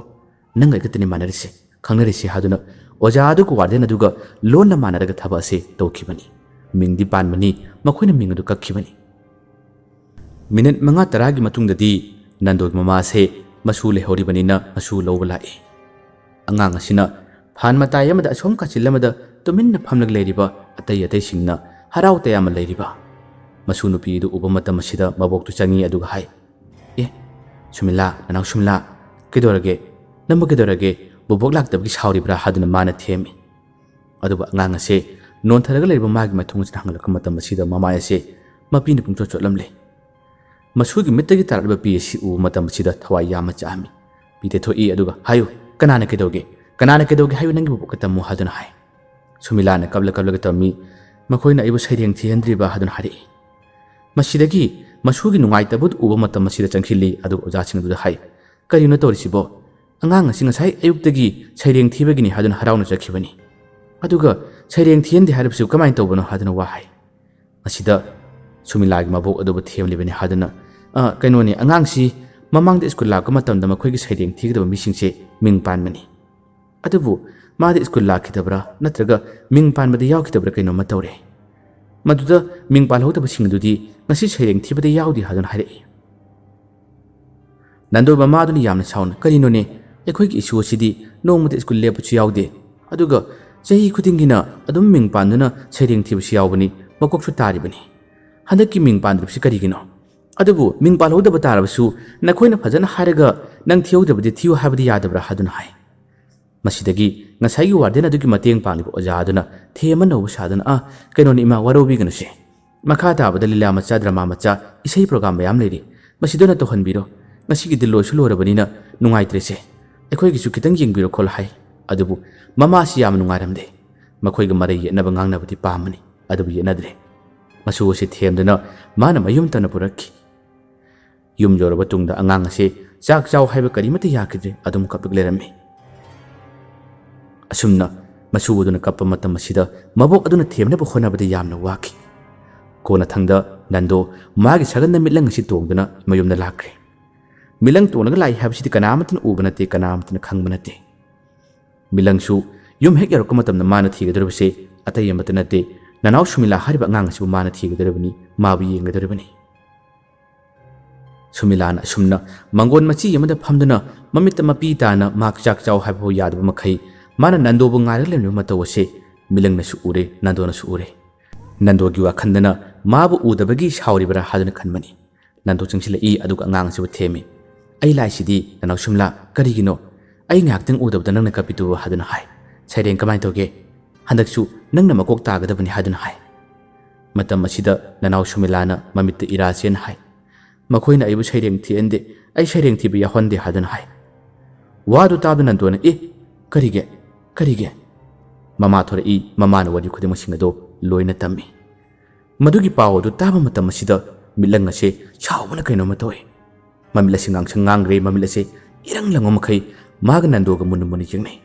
ꯅꯪꯒ ꯑꯩꯒꯇꯅꯤ ꯃꯥꯟꯅꯔꯤꯁꯦ, ꯈꯪꯅꯔꯤꯁꯦ" ꯍꯥꯏꯗꯨꯅ ꯑꯣꯖꯥ ꯑꯗꯨꯒ ꯋꯥꯔꯗꯦꯟ ꯑꯗꯨꯒ ꯂꯣꯟꯅ ꯃꯥꯟꯅꯔꯒ ꯊꯕꯛ ꯑꯁꯤ ꯇꯧꯈꯤꯕꯅꯤ꯫ ꯃꯤꯡꯗꯤ ꯄꯥꯟꯕꯅꯤ, ꯃꯈꯣꯏꯅ ꯃꯤꯡ ꯑꯗꯨ ꯀꯛꯈꯤꯕꯅꯤ꯫ ꯃꯤꯅꯤꯠ ꯃꯉꯥ ꯇꯔꯥꯒꯤ ꯃꯇꯨꯡꯗꯗꯤ ꯅꯟꯗꯣꯒꯤ ꯃꯃꯥ ꯑꯁꯦ ꯃꯁꯨ ꯂꯩꯍꯧꯔꯤꯕꯅꯤꯅ ꯃꯁꯨ ꯂꯧꯕ ꯂꯥꯛꯏ꯫ ꯑꯉꯥꯡ ꯑꯁꯤꯅ ꯐꯥꯟ ꯃꯇꯥꯏ ꯑꯃꯗ ꯑꯁꯣꯝ ꯀꯥꯆꯤꯜ ꯑꯃꯗ ꯇꯨꯃꯤꯟꯅ ꯐꯝꯂꯒ ꯂꯩꯔꯤꯕ ꯑꯇꯩ ꯑꯇꯩꯁꯤꯡꯅ ꯍꯔꯥꯎ ꯇꯌꯥꯝꯅ ꯂꯩꯔꯤꯕ ꯃꯁꯨ ꯅꯨꯄꯤ ꯑꯗꯨ ꯎꯕ ꯃꯇꯝ ꯑꯁꯤꯗ ꯃꯕꯣꯛꯇꯨ ꯆꯪꯉꯤ ꯑꯗꯨꯒ ꯍꯥꯏ, "ꯑꯦ, ꯁꯨꯃꯤꯂꯥ, ꯅꯅꯥꯎ ꯁꯨꯃꯤꯂꯥ, ꯀꯩꯗꯧꯔꯒꯦ? ꯅꯪꯕꯨ ꯀꯩꯗꯧꯔꯒꯦ? ꯕꯣꯕꯣꯛ ꯂꯥꯛꯇꯕꯒꯤ ꯁꯥꯎꯔꯤꯕ꯭ꯔꯥ?" ꯍꯥꯏꯗꯨꯅ ꯃꯥꯅ ꯊꯦꯝꯃꯤ꯫ ꯑꯗꯨꯕꯨ ꯑꯉꯥꯡ ꯑꯁꯦ ꯅꯣꯟꯊꯔꯒ ꯂꯩꯔꯤꯕ ꯃꯥꯒꯤ ꯃꯥꯏꯊꯣꯡ ꯑꯁꯤꯗ ꯍꯪꯂꯛꯄ ꯃꯇꯝ ꯑꯁꯤꯗ ꯃꯃꯥꯏ ꯑꯁꯦ ꯃꯄꯤꯅ ꯄꯨꯡꯆꯣꯠ ꯆꯣꯠꯂꯝꯂꯦ꯫ ꯃꯁꯨꯒꯤ ꯃꯤꯠꯇꯒꯤ ꯇꯥꯔꯛꯂꯤꯕ ꯄꯤ ꯑꯁꯤ ꯎꯕ ꯃꯇꯝ ꯑꯁꯤꯗ ꯊꯋꯥꯏ ꯌꯥꯝꯅ ꯆꯥꯛꯑꯝꯃꯤ꯫ ꯄꯤ ꯇꯩꯊꯣꯛꯏ ꯑꯗꯨꯒ, "ꯍꯥꯏꯌꯨ, ꯀꯅꯥꯅ ꯀꯩꯗꯧꯒꯦ? ꯀꯅꯥꯅ ꯀꯩꯗꯧꯒꯦ ꯍꯥꯏꯌꯨ, ꯅꯪꯒꯤ ꯕꯣꯕꯣꯛꯀ ꯇꯝꯃꯨ," ꯍꯥꯏꯗꯨꯅ ꯍꯥꯏ꯫ ꯁꯨꯃꯤꯂꯥꯅ ꯀꯞꯂ ꯀꯞꯂꯒ ꯇꯝꯃꯤ, "ꯃꯈꯣꯏꯅ ꯑꯩꯕꯨ ꯁꯩꯔꯦꯡ ꯊꯤꯍꯟꯗ꯭ꯔꯤꯕ?" ꯍꯥꯏꯗꯨꯅ ꯍꯥꯏꯔꯛꯏ꯫ ꯃꯁꯤꯗꯒꯤ ꯃꯁꯨꯒꯤ ꯅꯨꯡꯉꯥꯏꯇꯕꯗꯨ ꯎꯕ ꯃꯇꯝ ꯑꯁꯤꯗ ꯆꯪꯁꯤꯜꯂꯤ ꯑꯗꯨꯒ ꯑꯣꯖꯥꯁꯤꯡ ꯑꯗꯨꯗ ꯍꯥꯏ, "ꯀꯔꯤꯅꯣ ꯇꯧꯔꯤꯁꯤꯕꯣ? ꯑꯉꯥꯡ ꯑꯁꯤ ꯉꯁꯥꯏ ꯑꯌꯨꯛꯇꯒꯤ ꯁꯩꯔꯦꯡ ꯊꯤꯕꯒꯤꯅꯤ," ꯍꯥꯏꯗꯨꯅ ꯍꯔꯥꯎꯅ ꯆꯠꯈꯤꯕꯅꯤ꯫ ꯑꯗꯨꯒ ꯁꯩꯔꯦꯡ ꯊꯤꯍꯟꯗꯦ ꯍꯥꯏꯔꯤꯕꯁꯤꯕꯨ ꯀꯃꯥꯏꯅ ꯇꯧꯕꯅꯣ ꯍꯥꯏꯗꯨꯅ ꯋꯥ ꯍꯥꯏ꯫ ꯃꯁꯤꯗ ꯁꯨꯃꯤꯂꯥꯒꯤ ꯃꯕꯣꯛ ꯑꯗꯨꯕꯨ ꯊꯦꯝꯂꯤꯕꯅꯤ ꯍꯥꯏꯗꯨꯅ, "ꯑ, ꯀꯩꯅꯣꯅꯦ, ꯑꯉꯥꯡꯁꯤ ꯃꯃꯥꯡꯗ ꯁ꯭ꯀꯨꯜ ꯂꯥꯛꯄ ꯃꯇꯝꯗ ꯃꯈꯣꯏꯒꯤ ꯁꯩꯔꯦꯡ ꯊꯤꯒꯗꯕ ꯃꯤꯁꯤꯡꯁꯦ ꯃꯤꯡ ꯄꯥꯟꯕꯅꯤ꯫ ꯑꯗꯨꯕꯨ ꯃꯥꯗꯤ ꯁ꯭ꯀꯨꯜ ꯂꯥꯛꯈꯤꯗꯕ꯭ꯔꯥ ꯅꯠꯇ꯭ꯔꯒ ꯃꯤꯡ ꯄꯥꯟꯕꯗ ꯌꯥꯎꯈꯤꯗꯕ꯭ꯔꯥ ꯀꯩꯅꯣꯝꯃ ꯇꯧꯔꯦ꯫ ꯃꯗꯨꯗ ꯃꯤꯡ ꯄꯥꯜꯍꯧꯗꯕꯁꯤꯡ ꯑꯗꯨꯗꯤ ꯉꯁꯤ ꯁꯩꯔꯦꯡ ꯊꯤꯕꯗ ꯌꯥꯎꯗꯦ," ꯍꯥꯏꯗꯨꯅ ꯍꯥꯏꯔꯛꯏ꯫ ꯅꯟꯗꯣ ꯃꯃꯥꯗꯨꯅ ꯌꯥꯝꯅ ꯁꯥꯎꯅ, "ꯀꯔꯤꯅꯣꯅꯦ? ꯑꯩꯈꯣꯏꯒꯤ ꯏꯁꯨ ꯑꯁꯤꯗꯤ ꯅꯣꯡꯃꯇ ꯁ꯭ꯀꯨꯜ ꯂꯦꯞꯄꯁꯨ ꯌꯥꯎꯗꯦ, ꯑꯗꯨꯒ ꯆꯍꯤ ꯈꯨꯗꯤꯡꯒꯤꯅ ꯑꯗꯨꯝ ꯃꯤꯡ ꯄꯥꯟꯗꯨꯅ ꯁꯩꯔꯦꯡ ꯊꯤꯕꯁꯨ ꯌꯥꯎꯕꯅꯤ, ꯃꯀꯣꯛꯁꯨ ꯇꯥꯔꯤꯕꯅꯤ꯫ ꯍꯟꯗꯛꯀꯤ ꯃꯤꯡ ꯄꯥꯟꯗ꯭ꯔꯤꯕꯁꯤ ꯀꯔꯤꯒꯤꯅꯣ? ꯑꯗꯨꯕꯨ ꯃꯤꯡ ꯄꯥꯜꯍꯧꯗꯕ ꯇꯥꯔꯕꯁꯨ ꯅꯈꯣꯏꯅ ꯐꯖꯅ ꯍꯥꯏꯔꯒ ꯅꯪ ꯊꯤꯍꯧꯗꯕꯗꯤ ꯊꯤꯌꯨ ꯍꯥꯏꯕꯗꯤ ꯌꯥꯗꯕ꯭ꯔꯥ?" ꯍꯥꯏꯗꯨꯅ ꯍꯥꯏ꯫ ꯃꯁꯤꯗꯒꯤ ꯉꯁꯥꯏꯒꯤ ꯋꯥꯔꯗꯦꯟ ꯑꯗꯨꯒꯤ ꯃꯇꯦꯡ ꯄꯥꯡꯂꯤꯕ ꯑꯣꯖꯥ ꯑꯗꯨꯅ ꯊꯦꯝ ꯑꯅꯧꯕ ꯁꯥꯗꯨꯅ, "ꯑꯥ, ꯀꯩꯅꯣꯅꯤ ꯏꯃꯥ, ꯋꯥꯔꯧꯕꯤꯒꯅꯨꯁꯦ꯫ ꯃꯈꯥ ꯇꯥꯕꯗ ꯂꯤꯂꯥ ꯃꯆꯥ, ꯗ꯭ꯔꯃꯥ ꯃꯆꯥ, ꯏꯁꯩ ꯄ꯭ꯔꯣꯒ꯭ꯔꯥꯝ ꯃꯌꯥꯝ ꯂꯩꯔꯤ꯫ ꯃꯁꯤꯗ ꯑꯣꯏꯅ ꯇꯧꯍꯟꯕꯤꯔꯣ꯫ ꯉꯁꯤꯒꯤꯗꯤ ꯂꯣꯏꯁꯨ ꯂꯣꯏꯔꯕꯅꯤꯅ ꯅꯨꯡꯉꯥꯏꯇ꯭ꯔꯦꯁꯦ꯫ ꯑꯩꯈꯣꯏꯒꯤꯁꯨ ꯈꯤꯇꯪ ꯌꯦꯡꯕꯤꯔꯣ," ꯈꯣꯠꯂꯣ ꯍꯥꯏ꯫ ꯑꯗꯨꯕꯨ ꯃꯃꯥꯁꯤ ꯌꯥꯝꯅ ꯅꯨꯡꯉꯥꯏꯔꯝꯗꯦ꯫ ꯃꯈꯣꯏꯒ ꯃꯔꯩ ꯌꯦꯠꯅꯕ ꯉꯥꯡꯅꯕꯗꯤ ꯄꯥꯝꯕꯅꯤ, ꯑꯗꯨꯕꯨ ꯌꯦꯠꯅꯗ꯭ꯔꯦ꯫ ꯃꯁꯨ ꯑꯁꯤ ꯊꯦꯝꯗꯨꯅ ꯃꯥꯅ ꯃꯌꯨꯝ ꯇꯝꯅ ꯄꯨꯔꯛꯈꯤ꯫ ꯌꯨꯝ ꯌꯧꯔꯕ ꯇꯨꯡꯗ ꯑꯉꯥꯡ ꯑꯁꯤ ꯆꯥꯛ ꯆꯥꯎ ꯍꯥꯏꯕ ꯀꯔꯤꯃꯠꯇ ꯌꯥꯈꯤꯗ꯭ꯔꯦ, ꯑꯗꯨꯝ ꯀꯞꯂꯒ ꯂꯩꯔꯝꯃꯤ꯫ ꯑꯁꯨꯝꯅ ꯃꯁꯨ ꯑꯗꯨꯅ ꯀꯞꯄ ꯃꯇꯝ ꯑꯁꯤꯗ ꯃꯕꯣꯛ ꯑꯗꯨꯅ ꯊꯦꯝꯅꯕ ꯍꯣꯠꯅꯕꯗ ꯌꯥꯝꯅ ꯋꯥꯈꯤ꯫ ꯀꯣꯟꯅꯊꯪꯗ ꯅꯟꯗꯣ ꯃꯥꯒꯤ ꯁꯒꯟꯗ ꯃꯤꯠꯂꯪ ꯑꯁꯤ ꯇꯣꯡꯗꯨꯅ ꯃꯌꯨꯝꯗ ꯂꯥꯛꯈ꯭ꯔꯦ꯫ ꯃꯤꯠꯂꯪ ꯇꯣꯡꯂꯒ ꯂꯥꯛꯏ ꯍꯥꯏꯕꯁꯤꯗꯤ ꯀꯅꯥ ꯑꯃꯠꯇꯅ ꯎꯕ ꯅꯠꯇꯦ, ꯀꯅꯥ ꯑꯃꯠꯇꯅ ꯈꯪꯕ ꯅꯠꯇꯦ꯫ ꯃꯤꯠꯂꯪꯁꯨ ꯌꯨꯝ ꯍꯦꯛ ꯌꯧꯔꯛꯄ ꯃꯇꯝꯗ ꯃꯥꯅ ꯊꯤꯒꯗꯧꯔꯤꯕꯁꯦ ꯑꯇꯩ ꯑꯃꯠꯇ ꯅꯠꯇꯦ, ꯅꯅꯥꯎ ꯁꯨꯃꯤꯂꯥ ꯍꯥꯏꯔꯤꯕ ꯑꯉꯥꯡ ꯑꯁꯤꯕꯨ ꯃꯥꯅ ꯊꯤꯒꯗꯧꯔꯤꯕꯅꯤ, ꯃꯥꯕꯨ ꯌꯦꯡꯒꯗꯧꯔꯤꯕꯅꯤ꯫ ꯁꯨꯃꯤꯂꯥꯅ ꯑꯁꯨꯝꯅ ꯃꯪꯒꯣꯟ ꯃꯆꯤ ꯑꯃꯗ ꯐꯝꯗꯨꯅ ꯃꯃꯤꯠꯇ ꯃꯄꯤ ꯇꯥꯅ ꯃꯍꯥꯛ ꯆꯥꯛ ꯆꯥꯎ ꯍꯥꯏꯕꯐꯥꯎ ꯌꯥꯗꯕ ꯃꯈꯩ ꯃꯥꯅ ꯅꯟꯗꯣꯕꯨ ꯉꯥꯏꯔꯒ ꯂꯩꯔꯝꯂꯤꯕ ꯃꯇꯧ ꯑꯁꯦ ꯃꯤꯠꯂꯪꯅꯁꯨ ꯎꯔꯦ, ꯅꯟꯗꯣꯅꯁꯨ ꯎꯔꯦ꯫ ꯅꯟꯗꯣꯒꯤ ꯋꯥꯈꯜꯗꯅ ꯃꯥꯕꯨ ꯎꯗꯕꯒꯤ ꯁꯥꯎꯔꯤꯕꯔꯥ ꯍꯥꯏꯗꯨꯅ ꯈꯟꯕꯅꯤ꯫ ꯅꯟꯗꯣ ꯆꯪꯁꯤꯜꯂꯛꯏ, ꯑꯗꯨꯒ ꯑꯉꯥꯡ ꯑꯁꯤꯕꯨ ꯊꯦꯝꯃꯤ꯫ "ꯑꯩ ꯂꯥꯏꯁꯤꯗꯤ, ꯅꯅꯥꯎ ꯁꯨꯃꯤꯂꯥ, ꯀꯔꯤꯒꯤꯅꯣ? ꯑꯩ ꯉꯥꯏꯍꯥꯛꯇꯪ ꯎꯗꯕꯗ ꯅꯪꯅ ꯀꯞꯄꯤꯗꯨꯕꯨ?" ꯍꯥꯏꯗꯨꯅ ꯍꯥꯏ꯫ "ꯁꯩꯔꯦꯡ ꯀꯃꯥꯏꯅ ꯇꯧꯒꯦ? ꯍꯟꯗꯛꯁꯨ ꯅꯪꯅ ꯃꯀꯣꯛ ꯇꯥꯒꯗꯕꯅꯤ" ꯍꯥꯏꯗꯨꯅ ꯍꯥꯏ꯫ ꯃꯇꯝ ꯑꯁꯤꯗ ꯅꯅꯥꯎ ꯁꯨꯃꯤꯂꯥꯅ ꯃꯃꯤꯠꯇ ꯏꯔꯥ ꯆꯦꯟ ꯍꯥꯏ꯫ "ꯃꯈꯣꯏꯅ ꯑꯩꯕꯨ ꯁꯩꯔꯦꯡ ꯊꯤꯍꯟꯗꯦ, ꯑꯩ ꯁꯩꯔꯦꯡ ꯊꯤꯕ ꯌꯥꯎꯍꯟꯗꯦ" ꯍꯥꯏꯗꯨꯅ ꯍꯥꯏ꯫ ꯋꯥꯗꯨ ꯇꯥꯕꯗ ꯅꯟꯗꯣꯅ, "ꯑꯦ, ꯀꯔꯤꯒꯤ? ꯀꯔꯤꯒꯤ?" ꯃꯃꯥ ꯊꯣꯔꯛꯏ, ꯃꯃꯥꯅ ꯋꯥꯔꯤ ꯈꯨꯗꯤꯡꯃꯛꯁꯤꯡ ꯑꯗꯨ ꯂꯣꯏꯅ ꯇꯝꯃꯤ꯫ ꯃꯗꯨꯒꯤ ꯄꯥꯎ ꯑꯗꯨ ꯇꯥꯕ ꯃꯇꯝ ꯑꯁꯤꯗ ꯃꯤꯠꯂꯪ ꯑꯁꯦ ꯁꯥꯎꯕꯅ ꯀꯩꯅꯣꯝꯃ ꯇꯧꯏ꯫ ꯃꯃꯤꯠ ꯑꯁꯤ ꯉꯥꯡꯁꯪ ꯉꯥꯡꯈ꯭ꯔꯦ, ꯃꯃꯤꯠ ꯑꯁꯦ ꯏꯔꯪ ꯂꯪꯕ ꯃꯈꯩ ꯃꯥꯒ ꯅꯟꯗꯣꯒ ꯃꯨꯟꯅ ꯃꯨꯟꯅ ꯌꯦꯡꯅꯩ꯫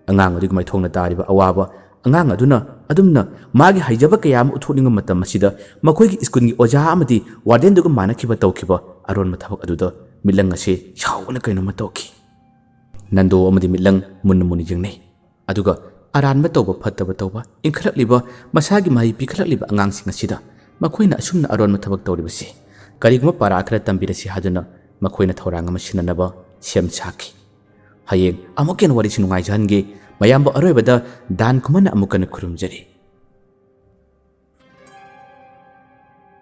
ꯑꯉꯥꯡ ꯑꯗꯨꯒꯤ ꯃꯥꯏꯊꯣꯡꯅ ꯇꯥꯔꯤꯕ ꯑꯋꯥꯕ, ꯑꯉꯥꯡ ꯑꯗꯨꯅ ꯑꯗꯨꯝꯅ ꯃꯥꯒꯤ ꯍꯩꯖꯕ ꯀꯌꯥ ꯑꯃ ꯎꯠꯊꯣꯛꯅꯤꯡꯕ ꯃꯇꯝ ꯑꯁꯤꯗ ꯃꯈꯣꯏꯒꯤ ꯁ꯭ꯀꯨꯜꯒꯤ ꯑꯣꯖꯥ ꯑꯃꯗꯤ ꯋꯥꯔꯗꯦꯟꯗꯨꯒ ꯃꯥꯟꯅꯈꯤꯕ ꯇꯧꯈꯤꯕ ꯑꯔꯣꯟꯕ ꯊꯕꯛ ꯑꯗꯨꯗ ꯃꯤꯠꯂꯪ ꯑꯁꯦ ꯁꯥꯎꯕꯅ ꯀꯩꯅꯣꯝꯃ ꯇꯧꯈꯤ꯫ ꯅꯟꯗꯣ ꯑꯃꯗꯤ ꯃꯤꯠꯂꯪ ꯃꯨꯟꯅ ꯃꯨꯟꯅ ꯌꯦꯡꯅꯩ꯫ ꯑꯗꯨꯒ ꯑꯔꯥꯟꯕ ꯇꯧꯕ, ꯐꯠꯇꯕ ꯇꯧꯕ, ꯏꯟꯈꯠꯂꯛꯂꯤꯕ, ꯃꯁꯥꯒꯤ ꯃꯍꯩ ꯄꯤꯈꯠꯂꯛꯂꯤꯕ ꯑꯉꯥꯡꯁꯤꯡ ꯑꯁꯤꯗ ꯃꯈꯣꯏꯅ ꯑꯁꯨꯝꯅ ꯑꯔꯣꯟꯕ ꯊꯕꯛ ꯇꯧꯔꯤꯕꯁꯤ ꯀꯔꯤꯒꯨꯝꯕ ꯄꯥꯔꯥ ꯈꯔ ꯇꯝꯕꯤꯔꯁꯤ ꯍꯥꯏꯗꯨꯅ ꯃꯈꯣꯏꯅ ꯊꯧꯔꯥꯡ ꯑꯃ ꯁꯤꯟꯅꯅꯕ ꯁꯦꯝ ꯁꯥꯈꯤ꯫ ꯍꯌꯦꯡ ꯑꯃꯨꯛꯀ ꯍꯦꯟꯅ ꯋꯥꯔꯤꯁꯤ ꯅꯨꯡꯉꯥꯏꯖꯍꯟꯒꯦ꯫ ꯃꯌꯥꯝꯕꯨ ꯑꯔꯣꯏꯕꯗ ꯗꯥꯟ ꯈꯨꯃꯟꯅ ꯑꯃꯨꯛ ꯍꯟꯅ ꯈꯨꯔꯨꯝꯖꯔꯤ꯫